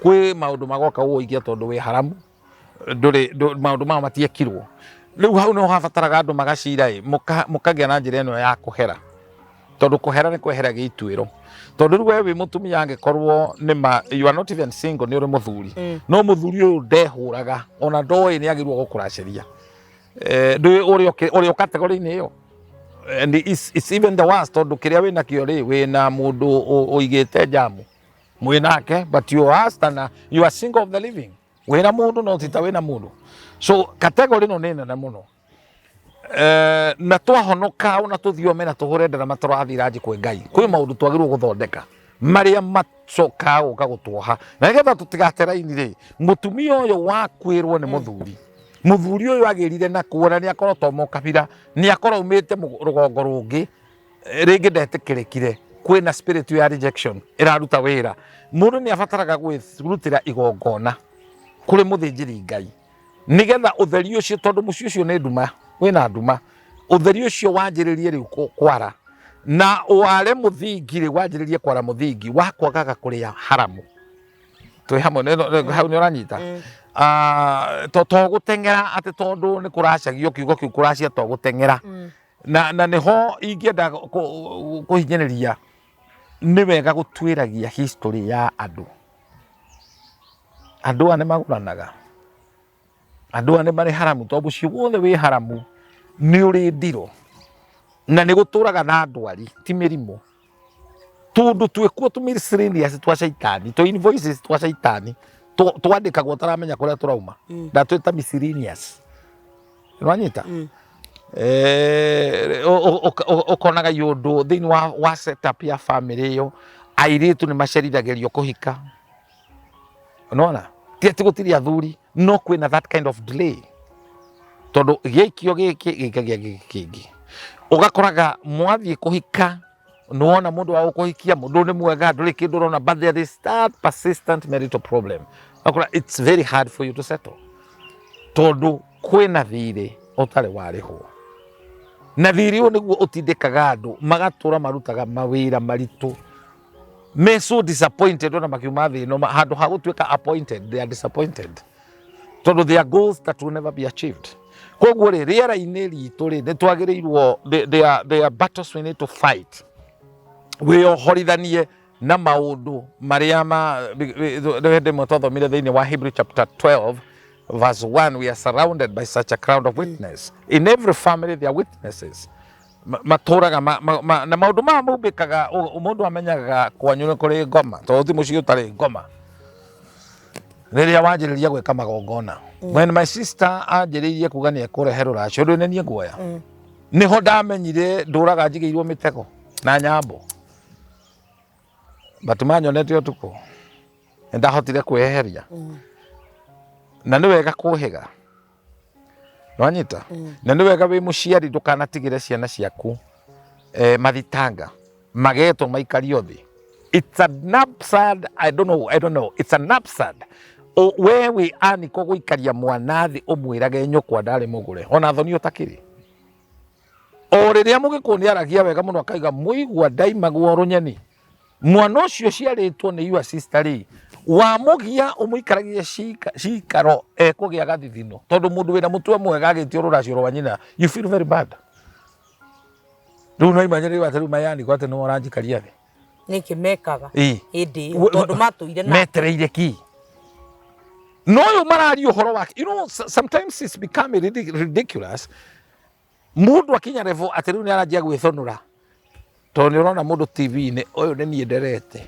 Kwĩ maũndũ magoka gũgũikia tondũ wĩ haramu, ndũrĩ maũndũ mao matiekirwo. Rĩu hau nĩho habataraga andũ magacira ĩ mũkagĩa na njĩra ĩno ya kũhera, tondũ kũhera nĩ kweheragia ituĩro. Tondũ rĩu we wĩ mũtumia, angĩkorwo nĩ ma you are not even single, nĩ ũrĩ mũthuri, no mũthuri ũyũ ndehũraga, ona ndoĩ nĩ agĩrĩirwo gũkũracĩria. Ndũĩ ũrĩ o category-inĩ ĩyo, and it's even the worst, tondũ kĩrĩa wĩnakĩo rĩ, wĩna mũndũ ũigĩte njamu mwĩnake, but you are na you are single of the living, wĩna mũndũ no ti ta wĩna mũndũ. So category ĩno nĩ nene mũno. Na twahonoka ona tũthiome na tũhũre ndarama, tũrathiĩ ranji kwĩ Ngai, kwĩ maũndũ twagĩrĩirwo gũthondeka marĩa macokaga gũka gũtuoha, na nĩgetha tũtigate raini rĩ. Mũtumia ũyũ wakwĩrwo nĩ mũthuri, mũthuri ũyũ agĩrire na kuona nĩ akorwo to mũkabira, nĩ akorwo aumĩte rũgongo rũngĩ, rĩngĩ ndetĩkĩrĩkire, kwĩna spirit ya rejection ĩraruta wĩra. Mũndũ nĩ abataraga gwĩrutĩra igongona kũrĩ mũthĩnjĩri Ngai nĩgetha ũtheri ũcio, tondũ mũciĩ ũcio nĩ nduma, wĩna nduma, ũtheri ũcio wanjĩrĩrie rĩu kwara na ware mũthingi. Rĩu wanjĩrĩrie kwara mũthingi wa kwagaga kũrĩa haramu. Twĩ hamwe hau? Nĩ ũranyita? Ah, to gũteng'era atĩ tondũ nĩ kũracagio kiugo kĩu kũracia, to gũteng'era na nĩho ingĩenda kũhinyĩrĩria. Nĩ wega gũtuĩragia history ya andũ. Andũ aya nĩ magũranaga, andũ aya nĩ marĩ haramu, tondũ mũciĩ wothe wĩ haramu. Nĩ ũrĩ ndirũ na nĩ gũtũraga na ndwari ti mĩrimũ, tũndũ twĩkuo tũ miscellaneous twa caitani, tũ invoices twa caitani twandĩkagwo ũtaramenya kũrĩa tũrauma. Ndatwĩta miscellaneous, nĩwanyita? Ũkonaga iũndũ thĩinĩ wa setup ya family ĩyo, airĩtu nĩ macerithagĩrio kũhika, nona ti atĩ gũtirĩ athuri, no kwĩna that kind of delay tondũ gĩaikio gĩkĩ gĩikagia gĩkĩ kĩngĩ. Ũgakoraga mwathiĩ kũhika, nĩwona mũndũ wa gũkũhikia, mũndũ nĩ mwega, ndũrĩ kĩndũ ũrona, but there is that persistent marital problem. Ũgakora it's very hard for you to settle tondũ kwĩna thirĩ ũtarĩ warĩhwo, na thirĩ ũyũ nĩguo ũtindĩkaga andũ magatũra marutaga mawĩra maritũ me so disappointed. Ona makiuma thĩ ĩno, handũ ha gũtuĩka appointed, they are disappointed tondũ there are goals that will never be achieved. Koguo rĩ, rĩera-inĩ ritũ rĩ, nĩ twagĩrĩirwo, there are battles we need to fight, wĩyohorithanie na maũndũ marĩa ma hĩndĩ ĩmwe twathomire thĩinĩ wa Hebrew chapter 12 verse 1, we are surrounded by such a crowd of witness. In every family there are witnesses. Matũraga na maũndũ maya maumbĩkaga. Mũndũ amenyaga kwanyu nĩ kũrĩ ngoma tondũ ti mũciĩ ũtarĩ ngoma rĩrĩa wanjĩrĩria gwĩka magongona. When my sister anjĩrĩirie kuga nĩ ekũrehe rũracio rũu, nĩ niĩ nguoya, nĩho ndamenyire ndũraga njigĩirwo mĩtego na nyambo, but manyonete ũtukũ nĩ ndahotire kwĩyeheria. Na nĩ wega kũhĩga, nwanyita? Na nĩ wega wĩ mũciari ndũkanatigĩre ciana ciaku mathitanga magetwo maikario thĩ. It's an absurd, I don't know, I don't know, it's an absurd. We wĩ aniko gũikaria mwana thĩ ũmwĩrage nyũkwa ndarĩ mũgũre, ona thoni ũtakĩrĩ. O rĩrĩa mũgĩkũyũ nĩ aragia wega mũno, akaiga mũigua ndaimagwo rũnyeni. Mwana ũcio ũciarĩtwo nĩ your sister rĩ, wamũgia ũmũikaragie cikaro, ekũgĩa gathithino tondũ mũndũ wĩna mũtwe mwega agĩtio rũracio rwa nyina, you feel very bad. Rĩu no imanye rĩu atĩ rĩu mayaniko atĩ nĩwe ũranjikaria thĩ. Nĩkĩ mekaga hĩndĩ ĩyo? Tondũ matũire na metereire ki no ũyũ mararia ũhoro wake. Sometimes it's becoming ridiculous. Mũndũ akinya level atĩ rĩu nĩ aranjia gwĩthũnũra tondũ nĩ ũrona mũndũ TV-inĩ, ũyũ nĩ niĩ nderete.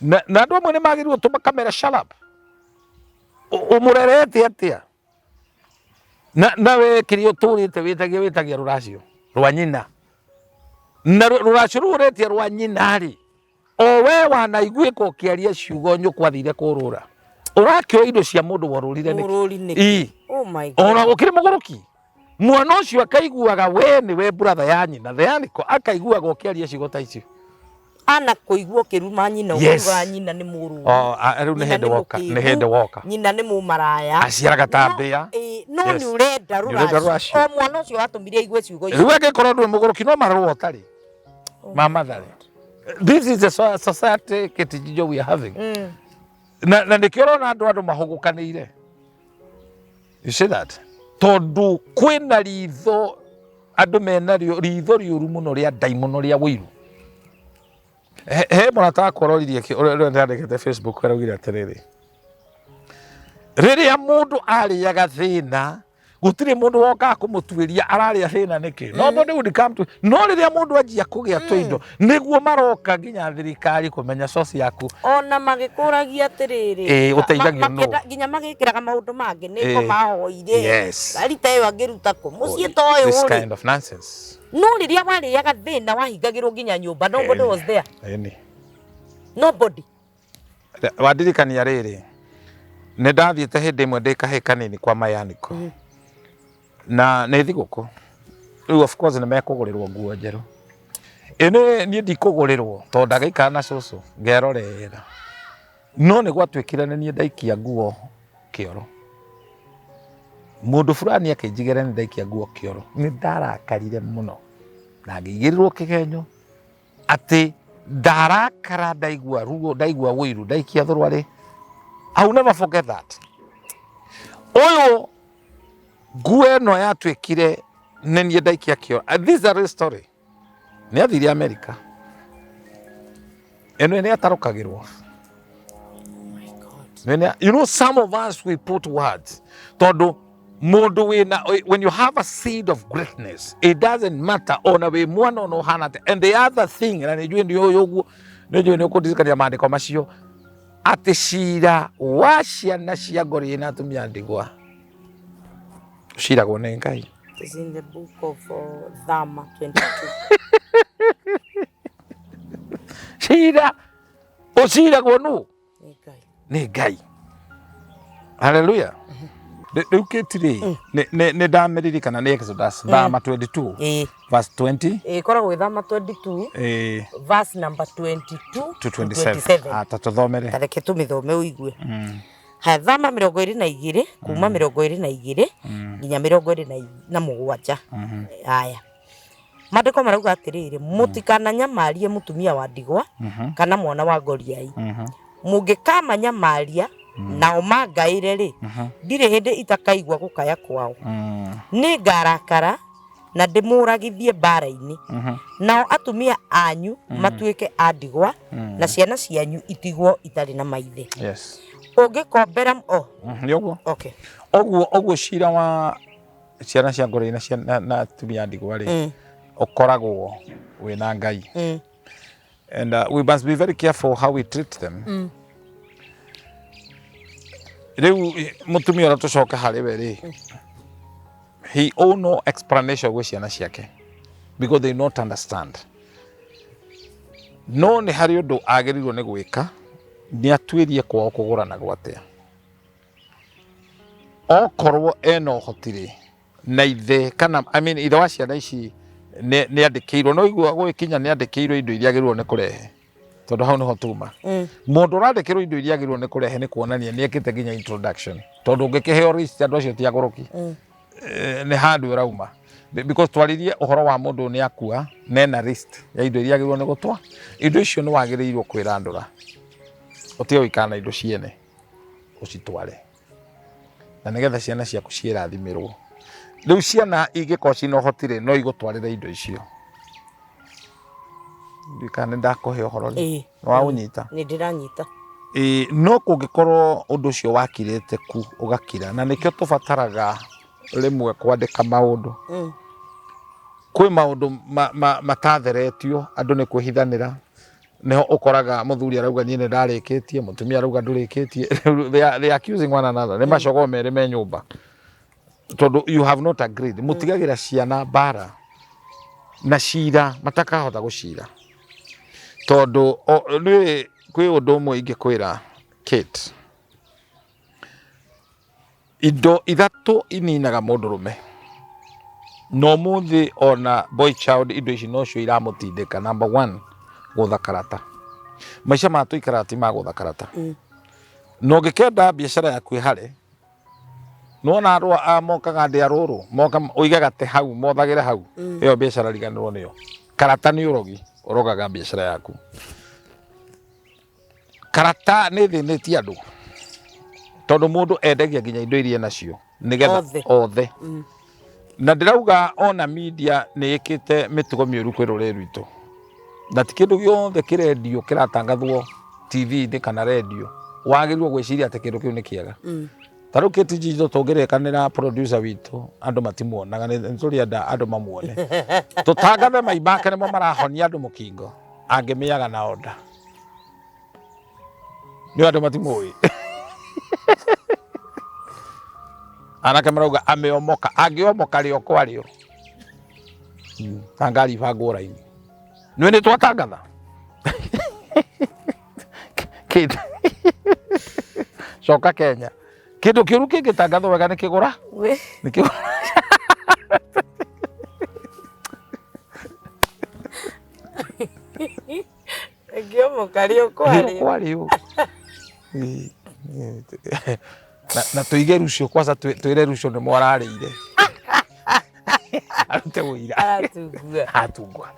Na andũ amwe nĩ magĩrĩirwo tũmakamera shut up. Ũmũrerete atĩa na we kĩrĩa ũtũrĩte wĩtagia rũracio rwa nyina, na rũracio rũu ũretia rwa nyina rĩ, o we wanaiguĩka ũkĩaria ciugo nyũkwa athire kũrũra, ũrakĩoya indo cia mũndũ worũrire nĩkĩ? Mũrũri nĩkĩ? Ii. Oh my God. Ona gũkĩrĩ mũgũrũki, mwana ũcio akaiguaga we nĩwe brother ya nyina theaniko, akaiguaga ũkĩaria ciugo ta icio. Ana kũigua ũkĩruma nyina. Ũkiugaga nyina nĩ mũrũri. Oh, rĩu nĩ Nyina hĩndĩ woka, nĩ hĩndĩ woka. Nyina nĩ mũmaraya. Aciaraga ta mbĩa. No nĩ ũrenda Nĩ ũrenda rũracio. Rũracio. O mwana ũcio watũmire aigue ciugo icio. Rĩu angĩkorwo ndũrĩ mũgũrũki, no marũa ũtarĩ ma mathare. This is the society kĩtijijo we are having. Na nĩkĩo ũrona andũ mahũgũkanĩire, you see that, tondũ kwĩna ritho andũ menario, ritho rĩũru mũno rĩa ndaimono rĩa wĩiru. He mũrata wakwa ũroririe ũrĩa ndandĩkĩte Facebook, araugire atĩrĩrĩ, rĩrĩa mũndũ arĩaga thĩna, gũtirĩ mũndũ wokaga kũmũtuĩria ararĩa thĩna nĩkĩ. Nobody would come to. No rĩrĩa mũndũ anjia kũgĩa tũindo, nĩguo maroka nginya thirikari kũmenya source yaku. Ona magĩkũragia atĩrĩrĩ, Ĩĩ, ũteithagio nũ? Nginya magĩkĩraga maũndũ mangĩ nĩko mahoire rita ĩyo angĩruta kũ mũciĩ ta ũyũ This rĩ. kind of nonsense. No rĩrĩa warĩaga thĩna, wahingagĩrwo nginya nyũmba, nobody was there. Ĩni. Nobody. Wandirikania rĩrĩ, nĩ ndathiĩte hĩndĩ ĩmwe ndĩ kahĩ kanini kwa mayaniko, na nĩ thigũkũ. Rĩu of course nĩ mekũgũrĩrwo nguo njerũ. Ĩ niĩ ndikũgũrĩrwo tondũ ndagĩikara na cũcũ ngerorera, no nĩ gwatuĩkire nĩ niĩ ndaikia nguo kĩoro. Mũndũ fulani akĩnjigĩra nĩ ndaikia nguo kĩoro. Nĩ ndarakarire mũno na ngĩigĩrĩrwo kĩgenyo atĩ ndarakara, ndaigua ruo, ndaigua ũiru, ndaikia thũrwarĩ. I will never forget that. Ũyũ nguo ĩno yatuĩkire nĩ niĩ ndaikia kĩoro. This is a real story. Nĩ athire America, ĩno nĩ atarũkagĩrwo. Some of us, we put words tondũ Mundu wina, when you have a seed of greatness, it doesn't matter ona wi mwana ona uhana atia. And the other thing, na nijui ndi uyu uguo, nijui ni ukundirikania maandiko macio, ati cira wa ciana cia ngori na atumia ndigwa ciragwo nĩ Ngai. Is in the book of Thama 22. Cira ũciragwo nũ? Nĩ Ngai. Nĩ Ngai. Haleluya. Rĩu Kate rĩ, nĩ ndamĩririkana, nĩ Exodus Thama 22 verse 20. Ĩkoragwo ĩ Thama 22 verse number 22 to 27. Ah, ta tũthomere. Ta reke tũmĩthome ũigue. Haya, Thama 22 kuma 22 nginya 27. Haya, maandĩko marauga atĩrĩrĩ, mũtikananyamarie mũtumia wa ndigwa kana mwana wa ngoriai. Mũngĩkamanyamaria nao mangaĩre rĩ, ndirĩ hĩndĩ itakaigua gũkaya kwao. Nĩ ngarakara na ndĩmũragithie mbara-inĩ, nao atumia anyu matuĩke a ndigwa na ciana cianyu itigwo itarĩ na maithe. Ũngĩkombera oh. Nĩ ũguo. Okay. Ũguo ũguo cira wa ciana cia ngoriai na atumia a ndigwa rĩ, ũkoragwo wĩna Ngai. And we must be very careful how we treat them. Rĩu mũtumia ũrĩa tũcoke harĩ we rĩ, he owe no explanation gwĩ ciana ciake because they not understand. No nĩ harĩ ũndũ agĩrĩirwo nĩ gwĩka, nĩ atuĩrie kwao kũgũranagwo atĩa. Okorwo ena ũhoti rĩ, na ithe kana, I mean, ithe wa ciana ici nĩ andĩkĩirwo, no igua gũgĩkinya nĩ andĩkĩirwo indo iria agĩrĩirwo nĩ kũrehe, tondũ hau nĩho tuma. Mũndũ ũrandĩkĩrwo indo iria agĩrĩirwo nĩ kũrehe nĩ kuonania nĩ ekĩte nginya introduction, tondũ ũngĩkĩheo list andũ acio ti agũrũki. Nĩ handũ ĩrauma. Because twaririe ũhoro wa mũndũ nĩ akua nena list ya indo iria agĩrĩirwo nĩ gũtwa, indo icio nĩ wagĩrĩirwo kwĩrandũra, ũtige gũikara na indo ciene, ũcitware, na nĩgetha ciana ciaku ciĩrathimĩrwo. Rĩu ciana ingĩkorwo ciĩna ũhoti rĩ, no igũtwarĩre indo icio. Ndiũĩ kana nĩ ndakũhe ũhoro rĩ. Nĩ waũnyita? Nĩ ndĩranyita. Ĩĩ, no kũngĩkorwo ũndũ ũcio wakirĩte ku ũgakira, na nĩkĩo tũbataraga rĩmwe kwandĩka maũndũ. Kwĩ maũndũ matatheretio, andũ nĩ kwĩhithanĩra, nĩho ũkoraga mũthuri arauga niĩ nĩ ndarĩkĩtie, mũtumia arauga ndũrĩkĩtie. They are accusing one another. Nĩ macogoo merĩ me nyũmba, tondũ you have not agreed. Mũtigagĩra ciana mbara na cira matakahota gũcira, tondũ nĩ kwĩ ũndũ ũmwe ingĩkwĩra Kate, indo ithatũ ininaga mũndũrũme, na ũmũthĩ ona boy child indo ici nocio iramũtindĩka. Number one, gũtha karata. Maica maya tũikaraga ti ma gũtha karata. Na ũngĩkenda biacara yaku ĩhare, nĩwona andũ a mokaga ndĩa rũrũ, moka ũige gate hau, mothagĩre hau, ĩyo biacara riganĩrwo nĩyo. Karata nĩ ũrogi, ũrogaga biacara yaku. Karata nĩ ĩthĩnĩtie andũ, tondũ mũndũ endagia nginya indo iria enacio nĩgetha Othe. Othe. Na ndĩrauga ona media nĩ ĩkĩte mĩtugo mĩũru kwĩ rũrĩrĩ rwitũ, na ti kĩndũ gĩothe kĩrendio kĩratangathwo TV-inĩ kana radio wagĩrĩirwo gwĩciria atĩ kĩndũ kĩu nĩ kĩega. Ta rĩu Kate Njijo tũngĩrĩkanĩra producer witũ andũ matimuonaga, nĩ tũrĩenda andũ mamuone, tũtangathe mai make nĩmo marahonia andũ mũkingo, angĩmĩaga na order nĩ andũ matimũĩ. Anake marauga ameomoka, angĩomoka rĩo kwa rĩo ta ngari ibangwo raini. Nĩ nĩ twatangatha Kate, coka Kenya, kĩndũ kĩũru kĩngĩtangathwo wega nĩ kĩgũra. We. Nĩ kĩgũra. Ngĩomoka rĩo kwa rĩo rĩo. Kwa rĩo. Na tũige rucio kwanza, twĩre rucio nĩ mwararĩire arute wũira. Aratungua. Atungua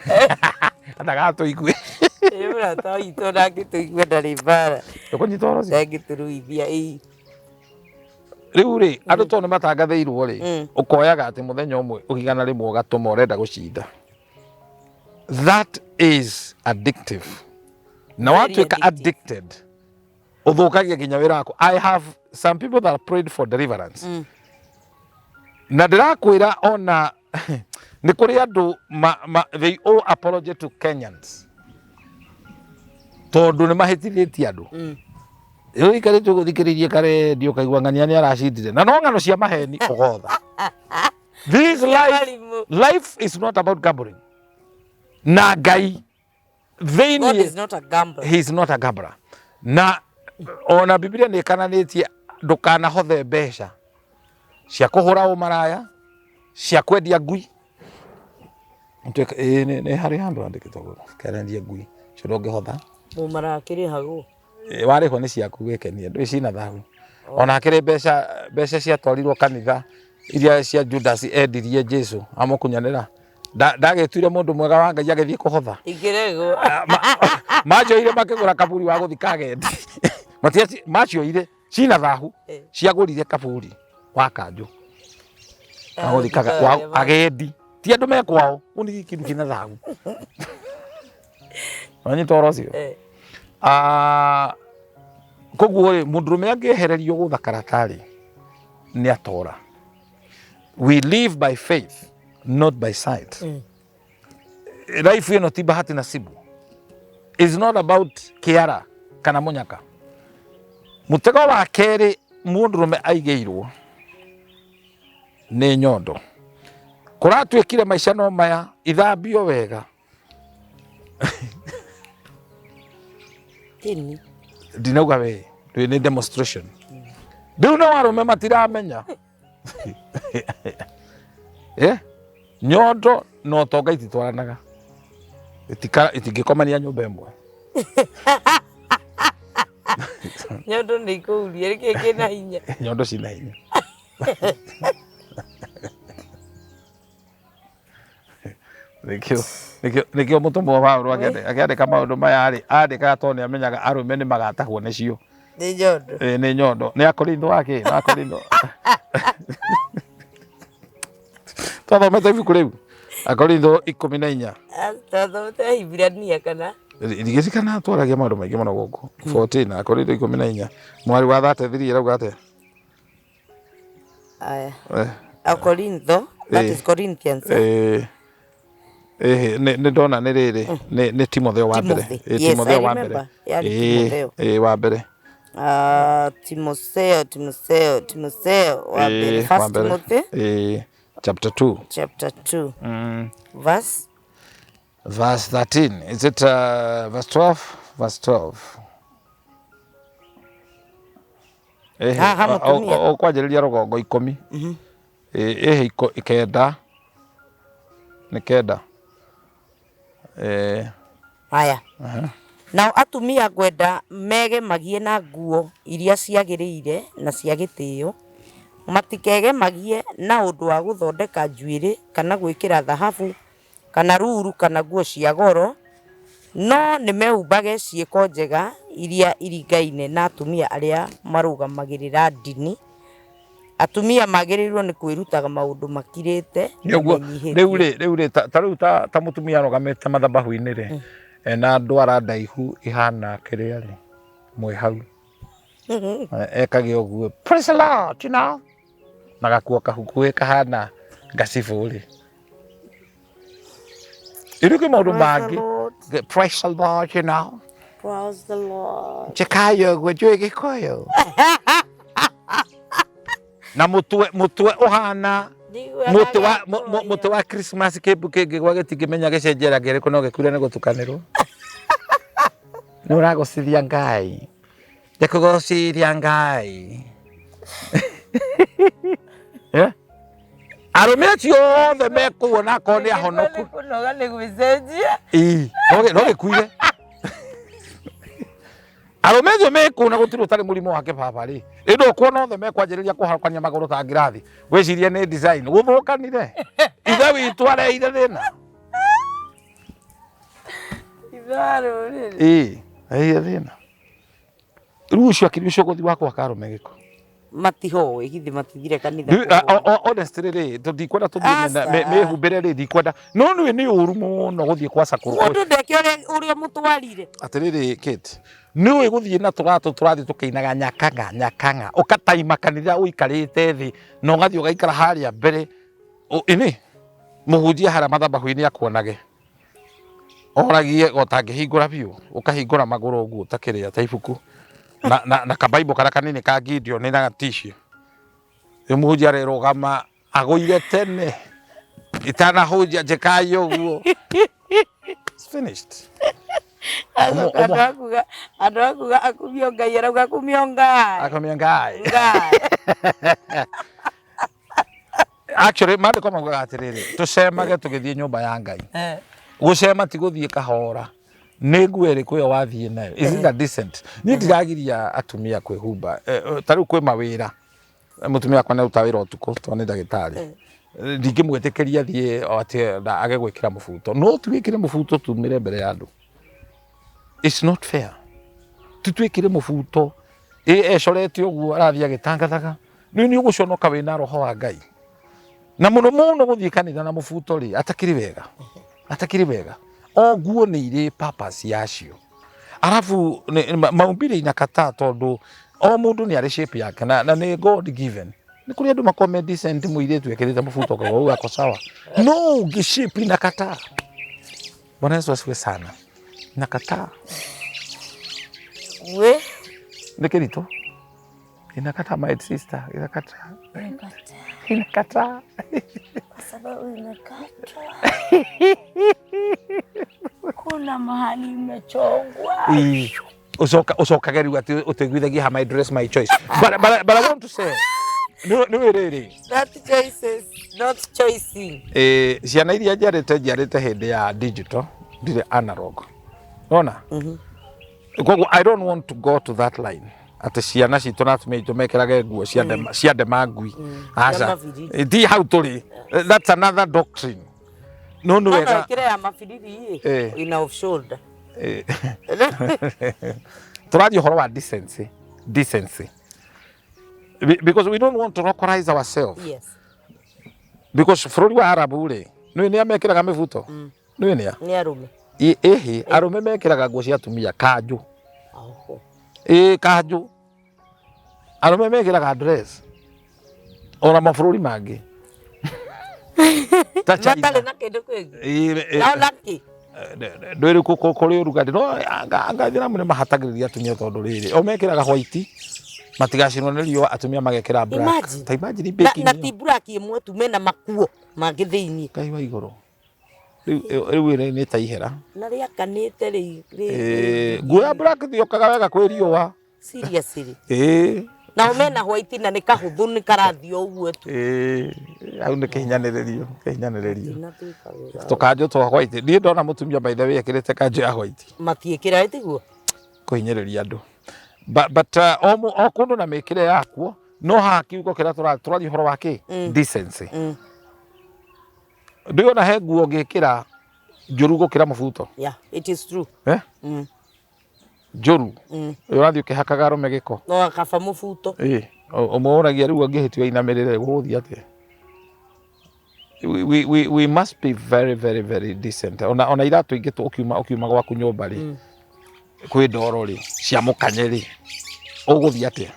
ndagatũigue. Ĩ mũrata witũ ndangĩtũigua, ndarĩ mbara. Ndũkũnyita ũhoro ũcio. Ndangĩtũruithia ĩĩ. Rĩu rĩ, andũ tondũ nĩ matangathĩirwo rĩ, ũkoyaga atĩ mũthenya ũmwe ũgigana rĩmwe ũgatũma ũrenda gũcinda. That is addictive. Na Very watuĩka addictive. Addicted, ũthũkagia nginya wĩra waku. I have some people that prayed for deliverance. Na ndĩrakwĩra ona nĩ kũrĩ andũ they owe apology to Kenyans tondũ nĩ mahĩtithĩtie andũ. Rĩu ikarĩte ũgũthikĩrĩirie karendio ũkaigua ng'ania nĩ aracindire na no ng'ano cia maheni ũgotha. This life, Marimũ. life is not about gambling. Na Ngai God thĩinĩ is not a gambler. he is not a gambler. Na ona Biblia nĩ ĩkananĩtie ndũkanahothe mbeca cia kũhũra ũmaraya, cia kwendia ngui. Ntuĩka ĩĩ nĩ harĩ handũ handĩkĩtwo ũguo, kendia ngui cio ndũngĩhotha. Mũmaraya akĩrĩhagwo. Ĩ, warĩhwo nĩ ciaku wĩkenie ndũĩ cina thahu. Ona hakĩrĩ mbeca mbeca ciatwarirwo kanitha iria cia Judas endirie Jesu amũkunyanĩra. Ndagĩtuire mũndũ mwega wa Ngai agĩthiĩ kũhotha. Ikĩregwo. Manjoire makĩgũra kaburi wa gũthika agendi. Macioire cina thahu ciagũrire kaburi wa kanjũ. Wa gũthikaga wa agendi. Ti andũ me kwao, kũu nĩ kĩndũ kĩna thahu. Wanyita ũhoro ũcio? Koguo rĩ, mũndũrũme angĩehererio gũtha karata rĩ, nĩ atora. We live by faith, not by sight. Life ĩno ti bahati nasibu. It's not about kĩara kana mũnyaka. Mũtego wa kerĩ mũndũrũme aigĩirwo nĩ nyondo. Kũratuĩkire maica no maya, ithambio wega. Tini. Ndinauga we, ndĩ nĩ demonstration. Rĩu no arũme matiramenya. Nyondo na ũtonga ititwaranaga. Itingĩkomania nyũmba ĩmwe. Nyondo nĩ ikũhuria, nĩkĩ kĩna hinya? Nyondo cina hinya. Nĩkĩo mũtũmwo Paũlũ akĩandĩka maũndũ maya rĩ, andĩkaga tondũ nĩ amenyaga arũme nĩ magatahwo nĩcio. Nĩ nyondo. Ĩĩ nĩ nyondo. Nĩ Akorintho wa kĩ? Nĩ Akorintho. Twathomete ibuku rĩu. Akorintho 14. Twathomete Ahibirania kana? Ndigĩcikana twaragia maũndũ maingĩ mũno gũkũ. 14 Akorintho 14. Mwarĩ wa 33 ĩrauga atĩa? Aya. Akorintho, that is Corinthians. Nĩ ndona nĩ rĩrĩ, nĩ Timotheo wa mbere. Timothy. Yes, Timotheo I wa mbere. remember. Yarĩ Timotheo. Wa mbere. Timotheo, Timotheo, Timotheo wa mbere. Wa First mbere. Timothy. Chapter 2. Chapter 2. Verse? Verse 13. Is it verse 12? Verse 12. Haha mũtumia. Ũkwanjĩrĩria rũgongo 10. Ĩhĩ 9. Nĩ 9. Haya. Nao atumia ngwenda megemagie na nguo iria ciagĩrĩire na cia gĩtĩo, matikegemagie na ũndũ wa gũthondeka njuĩrĩ kana gwĩkĩra thahabu kana ruru kana nguo cia goro, no nĩmehumbage ciĩko njega iria iringaine na atumia arĩa marũgamagĩrĩra ndini. Atumia magĩrĩirwo nĩ kwĩrutaga maũndũ makirĩte Nĩ ũguo, menyihĩtie. rĩu rĩ, rĩu rĩ, ta rĩu ta mũtumia arũgamĩte mathabahu-inĩ rĩ, ena ndwara ndaihu ihana kĩrĩa rĩ, mwĩ hau. Ekage ũguo, praise the Lord, you know. Na gakuo kahukuhĩ kahana ngacibũ rĩ. Rĩu kwĩ maũndũ Praise the mangĩ. Lord. Praise the Lord, you know. Praise the Lord. Njĩkayo ũguo, njũĩ Gĩkũyũ. Na mũtwe ũhana mũtĩ wa, mũtĩ wa Christmas kĩmbu kĩngĩgwa gĩtingĩmenya gĩcenjia rangi ũrĩkũ no gĩkure nĩ gũtukanĩrwo. Nĩ ũragocithia Ngai. Ndĩkũgocithia Ngai. Arũme acio othe mekuo na akorwo nĩ ahonoku. Nĩ kũnoga nĩ gwĩcenjia. Ĩĩ, no gĩkuire. Arũme acio mekuo na gũtirĩ ũtarĩ mũrimũ wa kĩbaba rĩ. Ĩndĩ ũkuona othe mekwanjĩrĩria kũharũkania magũrũ ta ngirathi. Wĩcirie nĩ design. Gũthũkanire. Ithe witũ areire thĩna. Ithe wa rũrĩrĩ. Ĩĩ, areire thĩna. Rĩu ũcio akĩrĩ ũcio gũthiĩ wa gwaka arũme gĩko. Matihoe githĩ matithire kanitha Rĩu, kũhoya. Honestly rĩ, tũtikwenda tũthiĩ Aca. mĩhumbĩre rĩ, ndikwenda, no nĩ nĩ ũru mũno gũthiĩ kwa cakũrũ. Mũndũ ndeke ũrĩa mũtwarire. Atĩrĩrĩ Kate, nĩ ũĩ gũthiĩ na tũratũ tũrathiĩ tũkĩinaga nyakanga nyakanga, ũkataima kanitha ũikarĩte thĩ na ũgathiĩ ũgaikara harĩa mbere, ĩnĩ mũhunjia harĩa mathabahu-inĩ akuonage, oragie ũtangĩhingũra biũ, ũkahingũra magũrũ ũguo ta kĩrĩa ta ibuku na kabaibũ karĩa kanini ka Gideon na tissue. Rĩu mũhunjia arĩrũgama agũire tene itanahunjia njĩkai ũguo. It's finished. Acoka andũ akuga akumio Ngai, arauga akumio Ngai. Akumio Ngai. Ngai. Actually maandĩko maugaga atĩrĩrĩ, tũcemage tũgĩthiĩ nyũmba ya Ngai. Gũcema ti gũthiĩ kahora, nĩ nguo ĩrĩkũ ĩyo wathiĩ nayo? Is it a decent? Niĩ ndiragiria atumia kwĩhumba. Ta rĩu kwĩ mawĩra, mũtumia wakwa nĩ arutaga wĩra ũtukũ tondũ nĩ ndagĩtarĩ. Ndingĩmwĩtĩkĩria athiĩ o atĩ na age gwĩkĩra mũbuto, no ti wĩkĩre mũbuto tumĩre mbere ya andũ. It's not fair. Ti twĩkĩre mũbuto ĩ ecorete ũguo arathiĩ agĩtangathaga. Rĩu nĩ ũgũconoka wĩna roho wa Ngai. Na mũno mũno gũthiĩ kanitha na mũbuto rĩ, atakĩrĩ wega, atakĩrĩ wega. O nguo nĩ irĩ purpose yacio. Arabu maumbire inakataa tondũ o mũndũ nĩ arĩ shape yake na nĩ God given. Nĩ kũrĩ andũ makoragwo me decent, mũirĩtu ekĩrĩte mũbuto ũkauga ũyũ ako sawa. No ũngĩ shape inakataa. Bwana Yesu asifiwe sana. Inakataa. We. Nĩ kĩritũ. Inakataa, my sister, inakataa. Inakataa. Kwa sababu imekatwa. Kuna mahali imechongwa. Ii. Ucoka ucokage rĩu atĩ ũtũiguithagie ha my dress my choice. But I want to say nĩ rĩrĩ. That choices, not choicing. Ciana iria njiarĩte njiarĩte hĩndĩ ya digital, ndirĩ analog. Ona? Koguo I don't want to go to that line. Atĩ ciana citũ na atumia aitũ mekĩrage nguo cia ndema ngui. Aca. Cia mabiriri. Ti hau tũrĩ. That's another doctrine. No nĩ No wega. ĩkĩre ya mabiriri ina off shoulder. Tũraria ũhoro wa decency. Decency. Because we don't want to localize ourselves. Because bũrũri wa Arabu rĩ, nĩ nĩa mekĩraga mĩbuto? Nĩ nĩa? Nĩ arũme. Ĩhĩ, arũme mekĩraga nguo cia atumia, kanjũ. Oho. Ĩ, kanjũ. Arũme mekĩraga dress. Ona mabũrũri mangĩ. Ta China. Matarĩ na kĩndũ kĩngĩ. Ĩ, Nao naki. Ndwĩrĩ kũrĩ ũrugarĩ, no anga aithĩramu nĩ mahatagĩrĩria atumia tondũ rĩrĩ, o mekĩraga white, matigacinwo nĩ riũa, atumia magekĩra black. Imagine. Ta imagine Na, baking na ĩyo. ti black ĩmwe tu, mena makuo mangĩ thĩinĩ. Ngai wa igũrũ. Rĩu ĩrĩ nĩ ta ihera. Na rĩakanĩte rĩ. Nguo ya black ndĩũkaga wega kwĩ riũa. Seriously. Nao mena white na nĩ kahũthũ, nĩ karathiĩ o ũguo tu. Hau nĩ kĩhinyanĩrĩrio, kĩhinyanĩrĩrio. Tinatuĩka wega. Tũkanjũ twa white. Niĩ ndona mũtumia by the way ekĩrĩte kanjũ ya white. Matiĩkĩra tiguo? Kũhinyĩrĩria andũ. But o kũndũ na mĩkĩre yakuo, no haha kiugo kĩrĩa tũraria ũhoro wa kĩ? Decency. Ndũĩ he nguo ũngĩkĩra njũru gũkĩra mũbuto? Yeah, it is true. Njũru. Ũrathiĩ ũkĩhakaga arũme gĩko. No akaba mũbuto. Ĩ, ũmũragia rĩu angĩhĩtia ainamĩrĩre gũgũthiĩ atĩa? We must be very, very, very decent. Ona iratũ ingĩ ũkiuma gwaku nyũmba rĩ, kwĩ ndoro rĩ, cia mũkanye rĩ, ũgũthiĩ atĩa?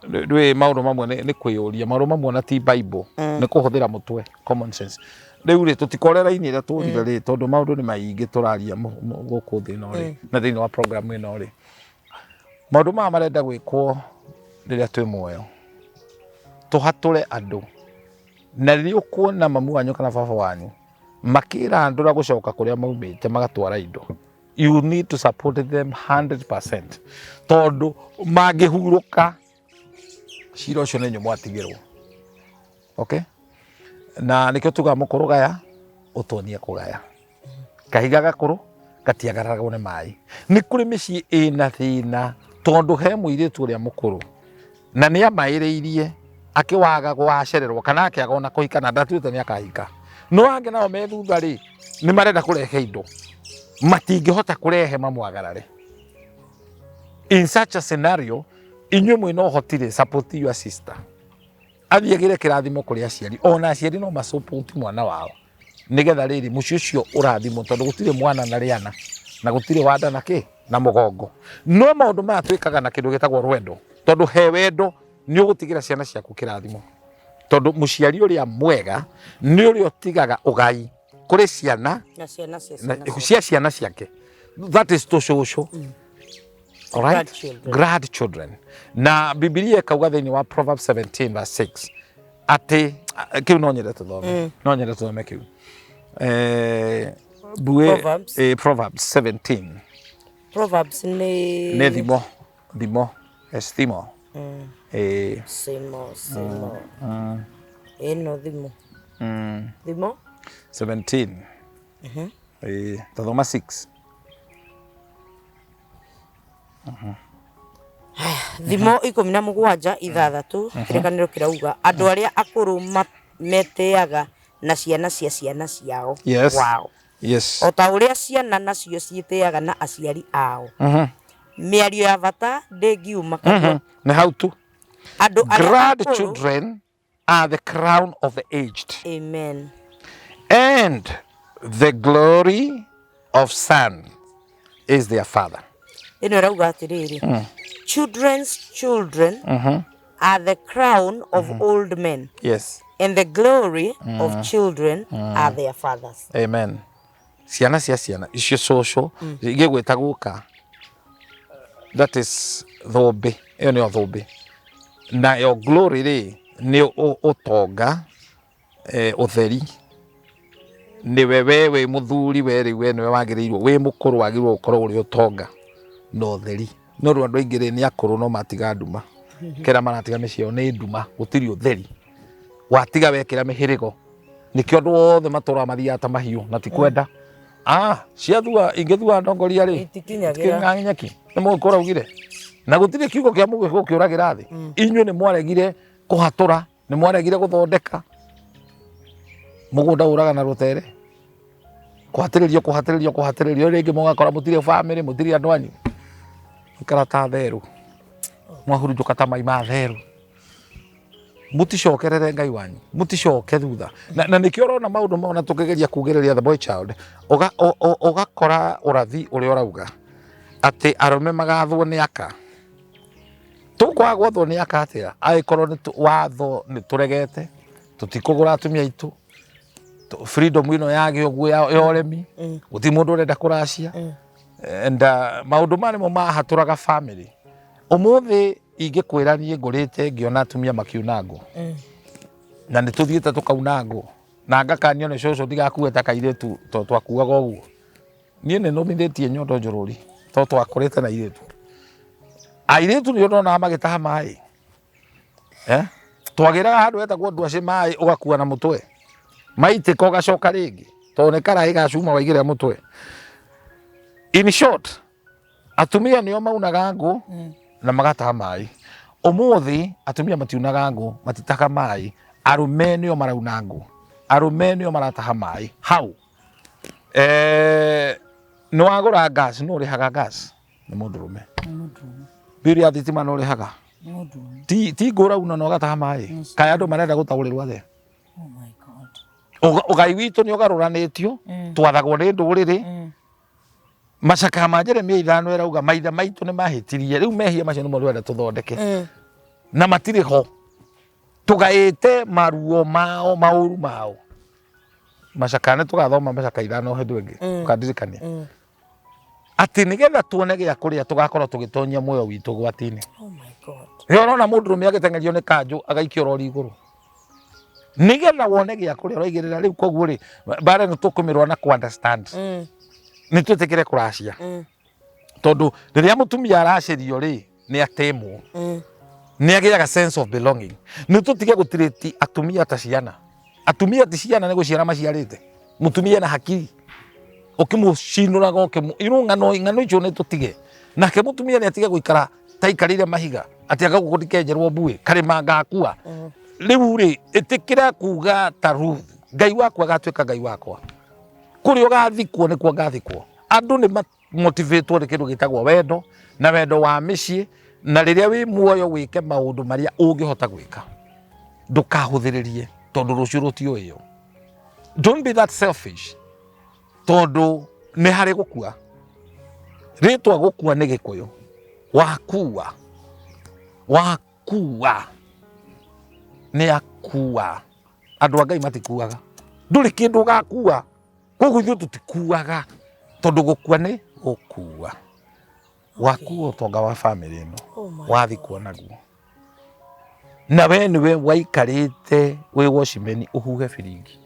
Ndũĩ maũndũ mamwe nĩ kwĩyũria, maũndũ mamwe ona ti Bible, nĩ kũhũthĩra mũtwe, common sense. Rĩu rĩ, tũtikore raini ĩrĩa tũrire rĩ, tondũ maũndũ nĩ maingĩ tũraria gũkũ thĩ ĩno rĩ, na thĩinĩ wa program ĩno rĩ. Maũndũ maya marenda gwĩkwo rĩrĩa twĩ muoyo. Tũhatũre andũ. Na rĩrĩa ũkuona mamu wanyu kana baba wanyu makĩrandũra gũcoka kũrĩa maumĩte magatwara indo, you need to support them 100%, tondũ mangĩhurũka cira ũcio nĩ inyuĩ mwatigĩrwo. Okay? Na nĩkĩo tugaga mũkũrũ gaya ũtuonie kũgaya. Kahiga gakũrũ gatiagararagwo nĩ maĩ. Nĩ kũrĩ mĩciĩ ĩna thĩna tondũ he mũirĩtu ũrĩa mũkũrũ na nĩ amaĩrĩirie akĩwaga gwacererwo kana akĩaga ona kũhika na ndatuĩte nĩ akahika. No angĩ nao me thutha rĩ, nĩ marenda kũrehe indo matingĩhota kũrehe mamwagarare. In such a scenario, Inyuĩ mwĩna ũhoti rĩ, support your sister athiĩ agĩre kĩrathimo kũrĩ aciari. Ona aciari no ma support mwana wao nĩgetha rĩrĩ mũciĩ ũcio ũrathimwo, tondũ gũtirĩ mwana na rĩana na gũtirĩ wanda na kĩ na mũgongo. No maũndũ maya twĩkaga na kĩndũ gĩtagwo rwendo, tondũ he wendo nĩ ũgũtigĩra ciana ciaku kĩrathimo, tondũ mũciari ũrĩa mwega nĩ ũrĩa ũtigaga ũgai kũrĩ ciana na ciana cia na- ciana ciake. Cia ciana ciake, that is tũcũcũ. Alright? Grandchildren. Grandchildren. Na Bibilia ĩkauga thĩinĩ wa Proverbs 17 verse 6 atĩ kĩu no nyende tũthome, no nyende tũthome kĩu, mbuĩ. Proverbs. Proverbs 17. Proverbs nĩ Nĩ thimo, thimo, thimo. Simo simo ĩno thimo thimo. 17, tathoma 6. Thimo 17:6, kĩrĩkanĩro kĩrauga andũ arĩa akũrũ metĩaga na ciana cia ciana ciao wao o ta ũrĩa ciana nacio ciĩtĩaga na aciari ao. Mĩario ya bata ndĩngiuma kanua. Nĩ hau tu. Andũ arĩa akũrũ Grandchildren are the crown of the aged Amen. And the glory of son is their father. Ĩno ĩrauga atĩrĩrĩ, children's children are the crown of old men and the glory of children are their fathers. Amen. Ciana cia ciana icio cũcũ igĩgwĩta guka, that is thũmbĩ. Ĩyo nĩyo thũmbĩ, nayo glory rĩ nĩ ũtonga, ũtheri. Nĩwe we wĩ mũthuri, we rĩu we nĩwe wagĩrĩirwo, wĩ mũkũrũ, wagĩrĩirwo gũkorwo ũrĩ ũtonga na ũtheri. No rĩu andũ aingĩ rĩ nĩ akũrũ no matiga nduma. Kĩrĩa maratiga mĩciĩ yao nĩ nduma, gũtirĩ ũtheri. Watiga wekĩra mĩhĩrĩgo, nĩkĩo andũ othe matũraga mathiaga ta mahiũ na ti kwenda. Ciathua ingĩthua ndongoria rĩ, Itikinyagĩra. itikinyaga nyeki. Nĩ mũgĩkũyũ ũraugire na gũtirĩ kiugo kĩa mũgĩkũyũ kĩũragĩra thĩ. Inyuĩ nĩ mwaregire kũhatũra, nĩ mwaregire gũthondeka mũgũnda, ũraga na rũtere, kũhatĩrĩrio, kũhatĩrĩrio, kũhatĩrĩrio. Rĩngĩ mũgakora mũtirĩ bamĩrĩ, mũtirĩ andũ anyu, ikara ta therũ, mwahurunjũka ta mai ma therũ. Mũticokerere Ngai wanyu, mũticoke thutha. Na nĩkĩo ũrona maũndũ mona tũkĩgeria kugĩrĩria the boy child. Ũgakora ũrathi ũrĩa ũrauga atĩ arũme magathwo nĩ aka. Tũkwaga gwathwo nĩ aka atĩa angĩkorwo nĩ watho nĩ tũregete, tũtikũgũra atumia aitũ? Freedom ĩno yagĩ ũguo ya ũrĩmi, gũtirĩ mũndũ ũrenda kũracia. And maũndũ maya nĩmo mahatũraga family. Ũmũthĩ ingĩkwĩra niĩ ngũrĩte ngĩona atumia makiuna ngũ, na nĩ tũthiĩte tũkauna ngũ na ngakanio nĩ cũcũ ndigakue ta kairĩtu, tondũ twakuaga ũguo. Niĩ nĩ nũmithĩtie nyondo njũrũri tondũ twakũrĩte na airĩtu. Airĩtu nĩo ndonaga magĩtaha maĩ, eh? Twagĩraga handũ hetagwo ndwaci, maĩ ũgakua na mũtwe, maitĩka ũgacoka rĩngĩ tondũ nĩ karaĩ ga cuma waigĩrĩra mũtwe. In short, atumia nĩo maunaga ngũ na magataha maĩ. Ũmũthĩ atumia matiunaga ngũ, matitaga maĩ, arũme nĩo marauna ngũ, arũme nĩo marataha maĩ. Hau nĩ wagũra gas, nũ ũrĩhaga gas? Nĩ mũndũrũme. Mbirũ ya thitima nũ ũrĩhaga? Ti ngũ ũrauna na ũgataha maĩ. Kaĩ andũ marenda gũtaũrĩrwo atĩa? Oh my God. Ũgai witũ nĩ ũgarũranĩtio, twathagwo nĩ ndũrĩrĩ. Macakaya ma Jeremia 5 ĩrauga maithe maitũ nĩ mahĩtirie, rĩu mehia macio nĩmo rwenda tũthondeke na matirĩ ho. Tũgaĩte maruo mao, maũru mao. Macakaya nĩ tũgathoma macakaya 5 hĩndĩ ĩngĩ, ũkandirikania atĩ nĩgetha tuone gĩa kũrĩa tũgakorwo tũgĩtonyia muoyo witũ ũgwati-inĩ. Oh my God. Rĩrĩa ũrona mũndũrũme agĩteng'erio nĩ kanjũ agaikio rori igũrũ nĩgetha wone gĩa kũrĩa ũraigĩrĩra rĩu. Koguo rĩ, mbara ĩno tũkũmĩrũa na kũ understand nĩ twĩtĩkĩre kũracia, tondũ rĩrĩa mũtumia aracĩrio rĩ, nĩ atemwo, nĩ agĩaga sense of belonging. Nĩ tũtige gũtirĩti atumia ta ciana. Atumia ti ciana, nĩ gũciara maciarĩte. Mũtumia ena hakiri, ũkĩmũcinũraga ũkĩmũ irũ ng'ano ng'ano icio nĩ tũtige. Nake mũtumia nĩ atige gũikara ta aikarĩire mahiga atĩ anga gũkũ ndikenjerwo mbuĩ karĩma ngakua. Rĩu rĩ, ĩtĩkĩra kuga ta Ruth, Ngai waku agatuĩka Ngai wakwa, kũrĩa ũgathikwo nĩkuo ngathikwo. Andũ nĩ motivatwo nĩ kĩndũ gĩtagwo wendo na wendo wa mĩciĩ. Na rĩrĩa wĩ muoyo wĩke maũndũ marĩa ũngĩhota gwĩka, ndũkahũthĩrĩrie tondũ rũciũ rũtiũĩo. Don't be that selfish, tondũ nĩ harĩ gũkua. Rĩtwa gũkua nĩ Gĩkũyũ. Wakua, wakua, nĩ akua. Andũ a Ngai matikuaga, ndũrĩ kĩndũ ũgakua. Koguo ithuĩ tũtikuaga, tondũ gũkua nĩ gũkua. Wakua ũtonga wa bamĩrĩ ĩno, Oh my wathi kuo naguo. Na we nĩwe waikarĩte wĩ watchman ũhuhe biringi,